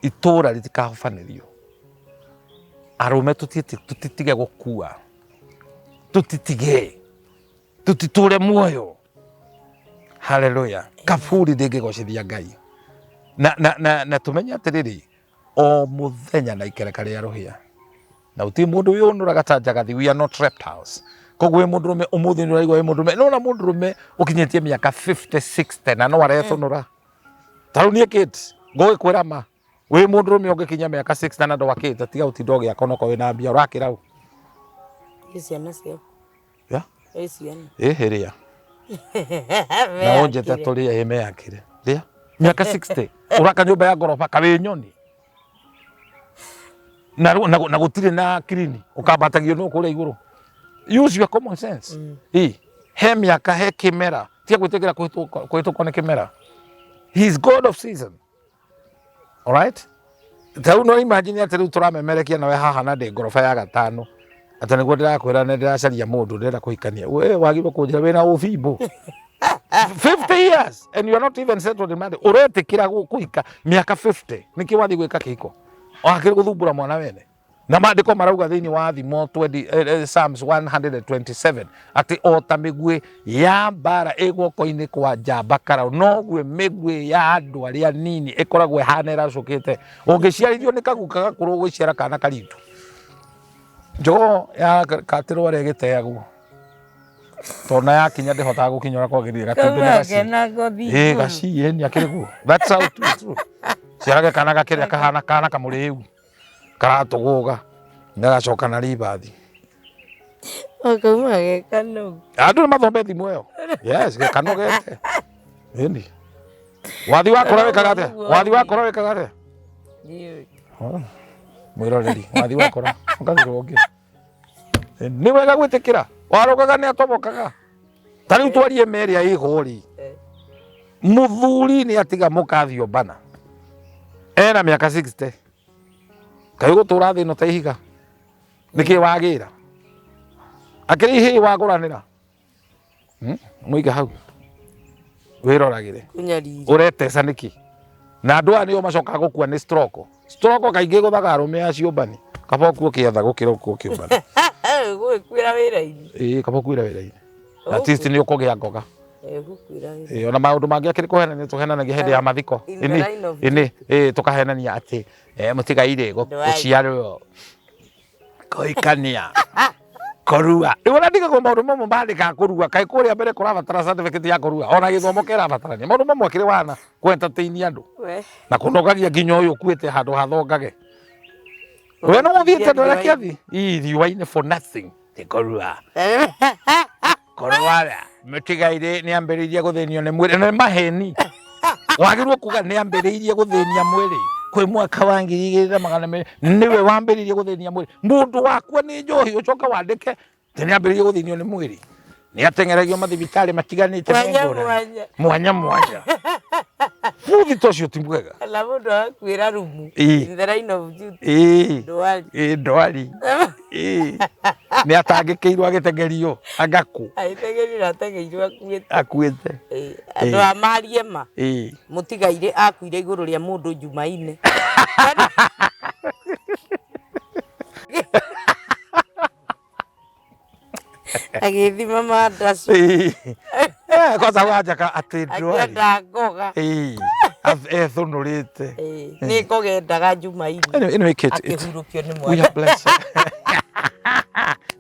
itũra rĩtikahobanĩrio. Arũme tũtitige gũkua, tũtitige, tũtitũre muoyo. Haleluya. Kaburi ndĩngĩgocithia Ngai. Na tũmenye atĩrĩrĩ, o mũthenya na ikereka rĩa rũhĩa, na gũtirĩ mũndũ wĩyũnũraga ta njagathi. We are not reptiles. Koguo wĩ mũndũrũme ũmũthĩ nĩ ũraigua wĩ mũndũrũme, nona mũndũrũme ũkinyĩtie mĩaka 50 60 na no arethũnũra. Ta rĩu niĩ Kate, ngũgĩkwĩra ma, wĩ mũndũrũme ũngĩkinyia mĩaka 60 na ndwakĩte, tiga gũtinda ũgĩaka onokorwo wĩna mbia, ũrakĩra ũ? Ĩ ciana ciaku. Ya? Ĩ ciana. Ĩ rĩa. Na ũnjĩte tũrĩe, ĩ meyakĩre. Rĩa. Mĩaka 60 ũraka nyũmba ya ngoroba kawĩ nyoni. Na gũtirĩ na clean, ũkambatagio nũ kũrĩa igũrũ. Use your common sense. Ĩ, he mĩaka, he kĩmera, tiga gwĩtĩkĩra kũhĩtũkwo nĩ kĩmera. He is God of season. Alright? Ta rĩu no imagine atĩ rĩu tũramemerekia nawe haha na ndĩ ngoroba ya gatano, atĩ nĩguo ndĩrakwĩra nĩ ndĩracaria mũndũ ndĩrenda kũhikania. We wagĩrĩirwo kũnjĩra wĩna ũbimbo. 50 years and you are not even settled in marriage. Ũretĩkĩra kũhika mĩaka 50, nĩkĩ wathiĩ gwĩka kĩhiko? Wakĩrĩ gũthumbũra mwana wene. Na maandĩko marauga thĩinĩ wa Thimo 20, Psalms 127 atĩ o ta mĩguĩ ya mbara ĩ guoko-inĩ kwa njamba karau, noguo mĩguĩ ya andũ arĩa nini ĩkoragwo ĩhana ĩracũkĩte. Ũngĩciarithio nĩ kaguka gakũrũ ũgũciara kana karitũ. Njogoo ya katĩrwo arĩa ĩgĩteagwo, tondũ na yakinya ndĩhotaga gũkinya ũrĩa kwagĩrĩire, gatumbĩ nĩ gaci. Kauma ngothi Ĩ igũrũ. gaci ĩ akĩrĩ guo. That's how it is true. Ciarage kana gakĩrĩa kahana kana kamũrĩu karatũgũga gagacoka na ribathi. Kauma ge kanogu. Andũ nĩ mathome thimũ ĩyo. Yes, gekanogete. Ĩni. Wathi wakora wĩkaga atĩa? Wathi wakora wĩkaga atĩa? Ndiũĩ. Oh, mwĩroreri, wathi wakora ũkathirwo ũngĩ. Nĩ wega gwĩtĩkĩra. Warogaga nĩ atobokaga. Ta rĩu twarie ma ĩrĩa ĩho rĩ. Mũthuri nĩ atiga mũkathi ombana. Ena mĩaka 60. Kaĩ ũgũtũra thĩ ĩno ta ihiga? Nĩkĩ wagĩra? Akĩrĩ ihĩĩ wagũranĩra. Mũige hau. Wĩroragĩre. Kũnyarira. Ũreteca nĩkĩ? Na andũ aya nĩo macokaga gũkua nĩ stroke. Stroke kaingĩ ĩgũthaga arũme a ciũmbani. Kaba ũkue ũkĩetha gũkĩra ũkue ũkĩũmbana. Gũgĩkuĩra wĩra-inĩ. Ĩĩ, kaba ũkuĩre wĩra-inĩ. At least nĩ ũkũgĩa ngoga. Gũkuĩra wĩra. Ĩĩ, ona maũndũ mangĩ akĩrĩ kũhenania tũhenanagia hĩndĩ ya mathiko. In the line of Ĩni, ĩĩ, tũkahenania atĩ mũtigairĩ gũciarwo, kũhikania, kũrua. Rĩu ona ndigagwo maũndũ mamwe mandĩkaga kũrua, kaĩ kũrĩa mbere kũrabatara certificate ya kũrua, ona gĩthomo kĩrabatarania. Maũndũ mamwe akĩrĩ wana kũ entertain andũ We. na kũnogagia nginya ũyũ ũkuĩte handũ hathongage. We no ũthiĩte ndwara kĩathi ii riũa-inĩ for nothing. Ti kũrua. Kũrwara. Mũtigairĩ nĩ ambĩrĩirie gũthĩnio nĩ mwĩrĩ. Nĩ maheni. Wagĩrĩirwo kuga nĩ ambĩrĩirie gũthĩnia mwĩrĩ kwĩ mwaka wa 2200, nĩwe wambĩrĩirie gũthĩnia mwĩrĩ. Mũndũ wakua nĩ njohi ũcoke wandĩke atĩ nĩ ambĩrĩirie gũthĩnio nĩ mwĩrĩ. Nĩ ateng'eragio mathibitarĩ matiganĩte Mwanya, me ngũrani. mwanya. Mwanya mwanya. Buthi ta ũcio ti mwega. Kana mũndũ agakuĩra rumu. Ĩĩ. In the line of duty. Ĩĩ. Ndwari. Ĩĩ, ndwari. Ĩĩ. Nĩ atangĩkĩirwo agĩteng'erio angakũ. Agĩteng'erio ateng'eirwo akuĩte. Akuĩte. Ĩĩ. Andũ a marie ma. Ĩĩ. Mũtigairĩ akuire igũrũ rĩa mũndũ Jumaine. Agĩthima mandacu. Ĩĩ. Kwanza wanjaka atĩ ndwari. Akĩenda ngoga. Ĩĩ. Ethũnũrĩte. Ĩĩ. Nĩ ngoga endaga Jumaine. Anyway, anyway, Kate, Akĩhurũkio nĩ we mwana. are blessed.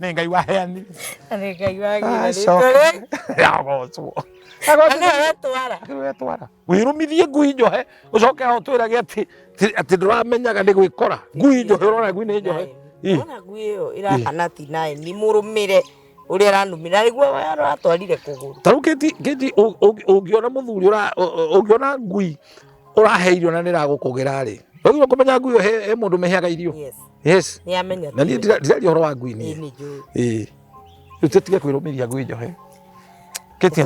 Nĩ Ngai waheanire. Nĩ Ngai wagĩra Acoka. rĩtwa rĩ. Agocwo. Na nĩwe wetwara. Akĩrĩ wetwara. Wĩrũmithie ngui njohe ũcoke aho twĩrage atĩ ndũramenyaga nĩ gwĩkora. Ngui njohe ũrona ngui nĩ njohe. Ĩ. Ona ngui ĩyo ĩrahana ti naĩ ni mũrũmĩre. Ũrĩa aranumire na nĩguo aratwarire kũgũrũ. Ta rĩu Kĩti, Kĩti, ũngĩona mũthuri ũra ũngĩona ngui ũrahe irio na nĩ ĩragũkũgĩra rĩ, wagĩrĩirwo kũmenya ngui ĩyo he mũndũ mĩheaga irio. Yes. Yes. Nĩ amenya. Na niĩ ndiraria ũhoro wa ngui niĩ. Nĩ njũĩ. Ĩĩ. Rĩu tũtige kwĩrũmĩria ngui njohe. Kĩti,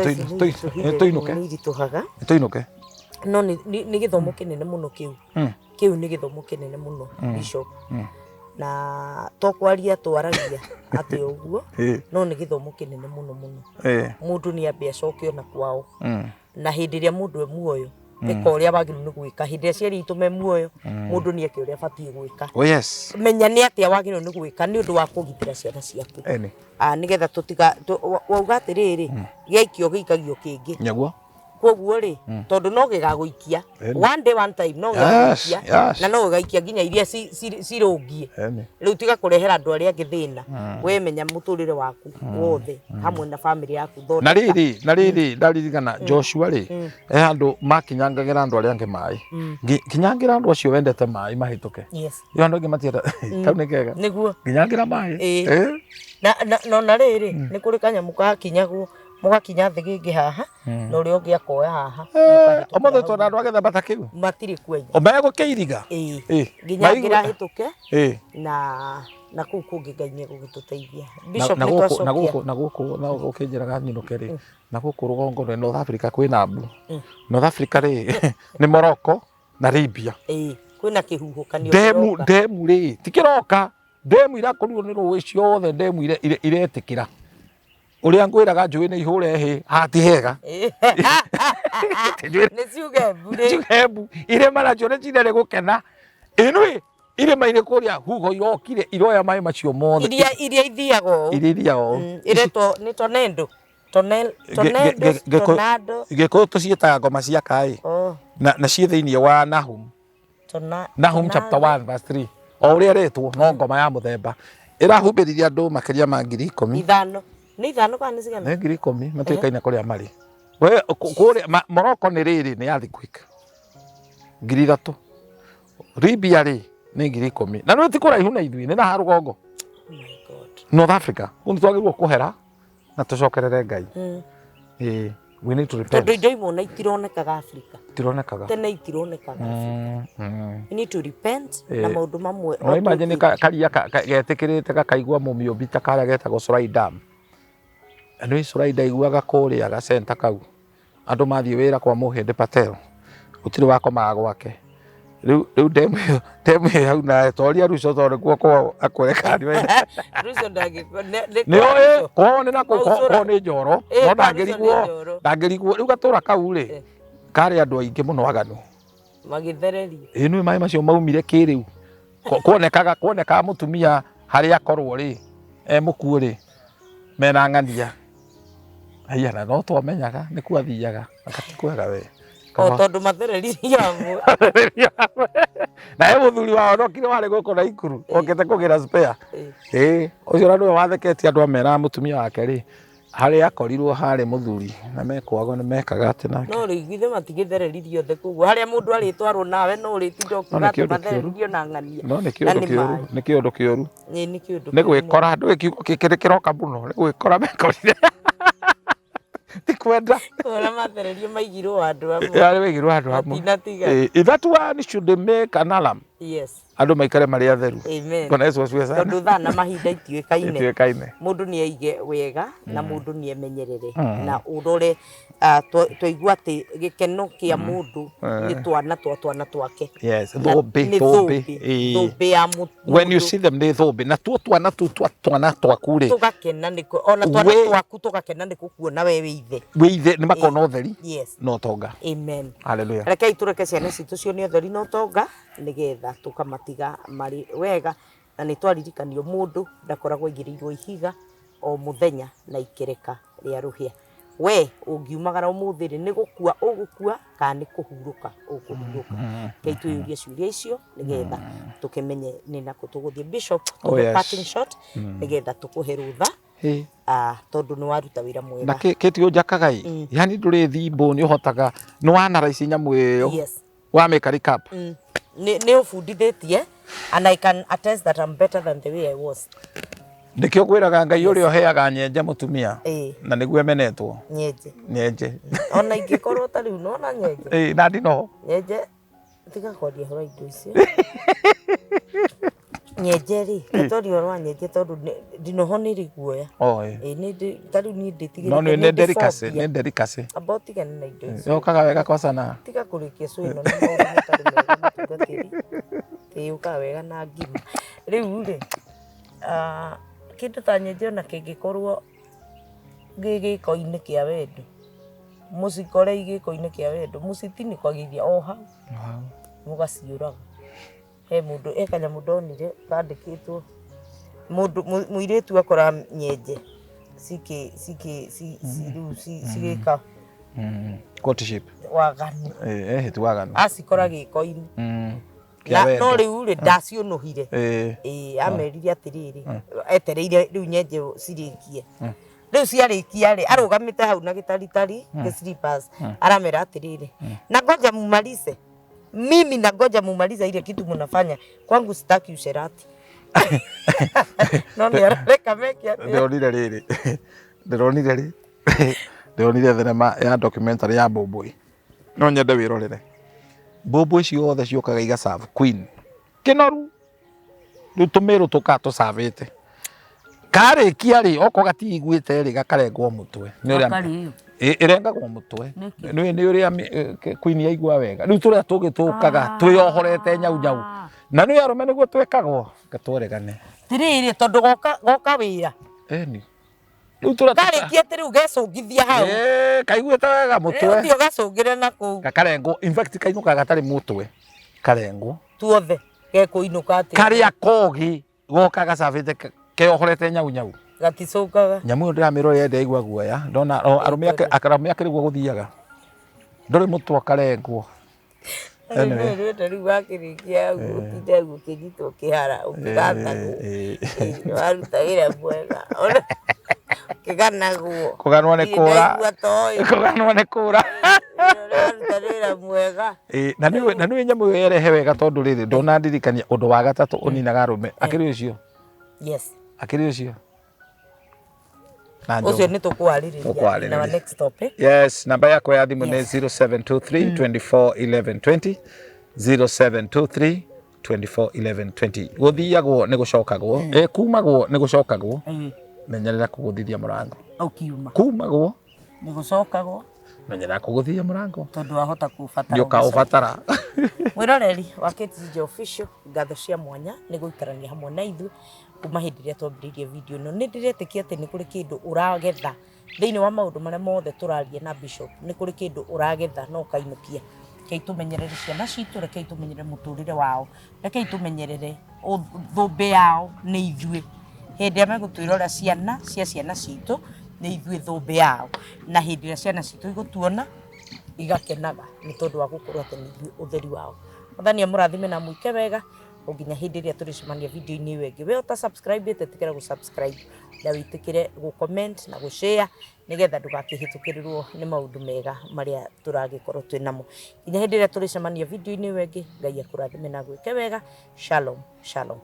tũinũke. Nĩ iritũhaga. Tũinũke. No nĩ gĩthomo kĩnene mũno kĩu. Kĩu nĩ gĩthomo kĩnene mũno, Bishop. Na to kwaria twaragia atĩ ũguo, no nĩ gĩthomo kĩnene mũno mũno. Mũndũ nĩ ambe acoke ona kwao. Na hĩndĩ ĩrĩa mũndũ e muoyo, ĩka ũrĩa wagĩrĩirwo nĩ gwĩka. Hĩndĩ ĩrĩa aciari aitũ me muoyo, mũndũ nĩ eke ũrĩa abatiĩ gwĩka. Oh yes. Menya nĩ atĩa wagĩrĩirwo nĩ gwĩka nĩ ũndũ wa kũgitĩra ciana ciaku. Eni. Nĩgetha tũtiga, wauga atĩrĩrĩ, gĩaikio gĩikagio kĩngĩ. Nĩguo. Koguo rĩ, tondũ no gĩgagũikia one day one time, no gĩgagũikia na no gĩgaikia nginya iria cirũngie. Rĩu tiga kũrehera andũ arĩa angĩ thĩna. We menya mũtũrĩre waku wothe hamwe na family yaku, thondeka. Na rĩrĩ ndaririkana Joshua rĩ, he handũ makinyangagĩra andũ arĩa angĩ maĩ. Kinyangĩra andũ acio wendete maĩ mahĩtũke. Yo andũ angĩ matienda. Kau nĩ kega. Nĩguo. Kinyangĩra maĩ. Na na rĩrĩ, nĩ kũrĩ kanyamũ gakinyagwo, mũgakinya thĩ gĩngĩ haha na ũrĩa ũngĩ akoya haha. Ũmũthĩ twona andũ a gĩthemba ta kĩu. Matirĩ kuo aingĩ. O megũkĩiriga. Nginya ngĩrahĩtũke na kũu kũngĩ Ngai nĩ egũgĩtũteithia. Bishop, na nĩ gũkũ na twacokia. Gũkũ na gũkũ na ũkĩnjĩraga nyinũke rĩ, na gũkũ rũgongo rĩ, North Africa kwĩna mbu. North Africa rĩ, nĩ Morocco na Libya. Ĩĩ, kwĩna kĩhuhũkanio Ndemu kĩroka. Ndemu rĩ, ti kĩroka, ndemu irakorirwo nĩ rũĩ ciothe, ndemu iretĩkĩra ũrĩa ngwĩraga, njũĩ nĩ ihũre hĩ hati hega. Nĩ ciuge mbu rĩ. Ciuge mbu, irĩma nacio nĩ cinere gũkena ĩnũĩ irĩma-inĩ kũrĩa huho irokire iroya maĩ macio mothe. Iria ithiaga ũũ. Iria ithiaga ũũ. Iretwo nĩ tornado. Tornado, tornado. Gĩkũyũ tũciĩtaga ngoma cia kaĩ. Oh, Na ciĩ thĩinĩ wa Nahum. Nahum chapter 1 verse 3, o ũrĩa ĩretwo no ngoma ya mũthemba ĩrahumbĩririe andũ makĩria ma 10,000. 5, nĩ 5 kana nĩ cigana? Nĩ 10,000 matuĩkaine kũrĩa marĩ. We kũrĩa Morocco nĩ rĩrĩ nĩ earthquake 3,000, Libya rĩ nĩ 10,000, na nĩ ti kũraihu na ithuĩ, nĩ na haha rũgongo. Oh my God. North Africa kũu nĩ twagĩrĩirwo kũhera na tũcokerere Ngai. Ĩĩ, we need to repent. Tondũ indo imwe ona itironekaga Africa. Tironekaga. Tene itironekaga Africa. We need to repent na maũndũ mamwe. No imagine karia getĩkĩrĩte gakaigua mũmĩũmbi ta karĩa getagwo Solai Dam. Nĩ Solai ndaiguaga kũrĩa gacenta kau. Andũ mathiĩ wĩra kwa Mũhĩndĩ Patel. Gũtirĩ wakomaga gwake. Rĩu ndemu ĩyo hau nawe toria Ruco tondũ nĩkuo kwao akwĩre kana nĩ Ruco ndangĩ nĩ ũĩ kwao nĩ nako Kwao kwao nĩ njoro, no kwa Ruco nĩ ndangĩrigwo njoro. Ndangĩrigwo rĩu gatũra kau rĩ karĩ andũ aingĩ mũno aganu. Magĩthererio. Ĩ nĩ maĩ macio maumire kĩrĩu. Kuonekaga mũtumia harĩa akorwo rĩ e mũkuũ rĩ mena ng'ania. Haiya, na no twamenyaga nĩ kuathiaga akati kwega we. O tondũ mathereririo amwe. Na he mũthuri wahonokire warĩ gũkũ Naikuru okĩte kũgĩra spare. Ĩĩ, ũcio na nĩwe watheketie andũ ameraga mũtumia wake rĩ harĩa akorirwo harĩ mũthuri na mekwago nĩ mekaga atĩ nake. No rĩu ithe matigĩthereririo othe, koguo harĩa mũndũ arĩtwarwo nawe no ũrĩtinda No ũkiuga nĩ atĩ kĩũndũ kĩũru. mathereririo na ng'ania. No nĩ Na kĩũndũ nĩ kĩũru, maĩ. nĩ kĩũndũ kĩũru. Ĩĩ, nĩ kĩũndũ Nĩ kĩũru mũno. gwĩkora ndũĩ kiugo gĩkĩ nĩ kĩroka mũno, nĩ gwĩkora mekorire ti kwenda. Ũrĩa mathererio maigirwo handũ hamwe. Yarĩ wĩigirwo handũ hamwe. Matinatiga. Ĩĩ, that one should make an alarm. Andũ maikare marĩ atheru. Amen. Bwana Yesu asifiwe sana. Tondũ thaa na mahinda itiũĩkaine. Itiũĩkaine. Mũndũ nĩ aige wega na mũndũ nĩ emenyerere na ũrore, twaigua atĩ gĩkeno kĩa mũndũ nĩ twana twa twana twake. Yes, Na thũmbĩ, nĩ thũmbĩ. thũmbĩ, Ĩĩ. thũmbĩ ya When you mũndũ. see them nĩ thũmbĩ na tuo twana tu twa twana twaku rĩ Tũgakena nĩ ona twana twaku tũgakena nĩ gũkuona we wĩ ithe. Wĩ ithe nĩ makona ũtheri Yes. na ũtonga. Amen. Hallelujah. Rekei tũreke ciana citũ cione ũtheri na ũtonga nĩgetha tũkamatiga marĩ wega, na nĩ twaririkanio mũndũ ndakoragwo aigĩrĩirwo ihiga o mũthenya na ikereka rĩa rũhĩa. We ũngiumagara ũmũthĩ rĩ, nĩ gũkua ũgũkua kana nĩ kũhurũka ũkũhurũka? Rekei twĩyũrie ciũria icio nĩgetha tũkĩmenye nĩ nakũ tũgũthiĩ. Bishop, Oh, tũhe yes. parting shot nĩgetha tũkũhe rũtha, tondũ nĩ waruta wĩra Na mwega. Kĩti ũnjakaga ĩ, yani ndũrĩ thimbo nĩ ũhotaga nĩ wanaraici nyamũ ĩyo Yes. wamĩka recap. Nĩ ũbundithĩtie and I can attest that I'm better than the way I was. Nĩkĩo ngwĩraga Ngai ũrĩa ũheaga nyenje mũtumia na nĩguo emenetwo. Nyenje. Nyenje. Ona ingĩkorwo ta rĩu nona nyenje. Ĩĩ na ndinoho. Nyenje tiga kwaria ũhoro wa indo icio. Nyenje rĩ, twaria ũhoro wa nyenje tondũ ndinoho nĩ rĩ guoya. Ĩĩ nĩ ta rĩu niĩ ndĩtigĩrĩte. No nĩ delicacy, nĩ delicacy. Amba ũtigane na indo icio. Yũkaga wega kwa sana. Tiga kũrĩkia show ĩno na maũndũ matarĩ mega mũtungatĩri. Ĩĩ yũkaga wega na ngima. Rĩu rĩ, kĩndũ ta nyenje ona kĩngĩkorwo gĩ gĩko-inĩ kĩa wendo, mũcikore gĩko-inĩ kĩa wendo, mũcitinĩkagĩria o hau, mũgaciũraga. He mũndũ, he kanyamũ ndonire kandĩkĩtwo, mũndũ mũirĩtu akora nyenje cikĩ cikĩ rĩu cigĩka Courtship. Waganu. Ĩĩ waganu. Acikora gĩko-inĩ. No rĩu rĩ ndaciũnũhire. Ĩĩ amerire atĩrĩrĩ, etereire rĩu nyenje cirĩkie. Rĩu ciarĩkia rĩ, arũgamĩte hau na gĩtaritari gĩ slippers, aramera atĩrĩrĩ, na ngoja mumalize. Mimi na ngoja mumalize ile kitu mnafanya. Kwangu sitaki usherati. No nĩ arareka meke atĩa? Ndĩronire rĩrĩ. Ndĩronire rĩ. Ndĩronire thenema ya documentary ya Mbũmbũĩ. No nyende wĩrorere. Mbũmbũĩ ciothe ciũkaga igaserve queen. Kĩnoru. Rĩu tũmĩrũ tũkaga tũcavĩte. Karĩkia rĩ, okorwo gatiiguĩte rĩ, gakarengwo mũtwe. Nĩ ũrĩa ĩrengagwo mũtwe. Nĩ ũrĩa queen yaigua wega. Rĩu tũrĩa tũngĩ tũkaga twĩyohorete nyau nyau. Na nĩ arũme nĩguo twĩkagwo. Gatwaregane. Tirĩrĩ tondũ goka wĩra. Ĩni. Rĩu tũrĩa karĩkia atĩ rĩu gecũngithia hau. Kaiguĩte wega mũtwe. Rĩu ũgacũngĩre na kũu. Gakarengwo. In fact kainũkaga gatarĩ mũtwe. Karengwo. Tuothe gekũinũka atĩ. Karĩa kogi goka gacabĩte keyohorete nyau nyau. Gaticũkaga. Nyamũ ĩyo ndĩramĩrorera ndĩraigua guoya. Ndona arũme akĩrĩ guo gũthiaga. Ndũrĩ mũtwe ũkarengwo. Anyway, rĩu wakĩrĩkia ũtinde ũkĩnyitwo kĩhara ũkĩgathagwo. Waruta wĩra mwega. Ũkĩganagwo. Kũganwo nĩ kũra. Kũganwo nĩ kũra. Waruta wĩra mwega. Na nĩũĩ nyamũ ĩyo yerehe wega tondũ rĩrĩ ndũnandirikania ũndũ wa gatatũ ũninaga arũme. Akĩrĩ ũcio? Yes. Akĩrĩ ũcio? Ũcio nĩ tũkwarĩrĩria in our next topic. Yes, namba yakwa ya thimũ nĩ 0723 24 11 20, 0723 24 11 20. Gũthiagwo nĩ gũcokagwo, kumagwo nĩ gũcokagwo. Menyerera kũgũthithia mũrango. Ũkiuma. Kumagwo nĩ gũcokagwo. Menyerera kũgũthithia mũrango. Tondũ wahota kũũbatara. Nĩ ũkaũbatara. Mwĩroreri wa KTG Official, ngatho cia mwanya nĩ gũikarania hamwe na ithuĩ kuma hĩndĩ ĩrĩa twambĩrĩirie video ĩno. Nĩ ndĩretĩkia atĩ nĩ kũrĩ kĩndũ ũragetha thĩinĩ wa maũndũ marĩa mothe tũraria na Bishop. Nĩ kũrĩ kĩndũ ũragetha na ũkainũkia. Rekei tũmenyerere ciana citũ, rekei tũmenyerere mũtũrĩre wao, rekei tũmenyerere thũmbĩ yao nĩ ithuĩ. Hĩndĩ ĩrĩa megũtwĩrora ciana cia ciana citũ nĩ ithuĩ thũmbĩ yao, na hĩndĩ ĩrĩa ciana citũ igũtuona igakenaga nĩ tondũ wa gũkorwo atĩ nĩ ithuĩ ũtheri wao. Mwathani amũrathime na amwĩke wega nginya hĩndĩ ĩrĩa tũrĩcemania video-inĩ ĩyo ĩngĩ. We ũta subscribe ĩte ĩtĩkĩra gũ subscribe na wĩtĩkĩre gũ comment na gũ share nĩgetha ndũgakĩhĩtũkĩrĩrwo nĩ maũndũ mega marĩa tũragĩkorwo twĩ namo. Nginya hĩndĩ ĩrĩa tũrĩcemania video-inĩ ĩyo ĩngĩ, Ngai akũrathime na agwĩke wega. Shalom, shalom.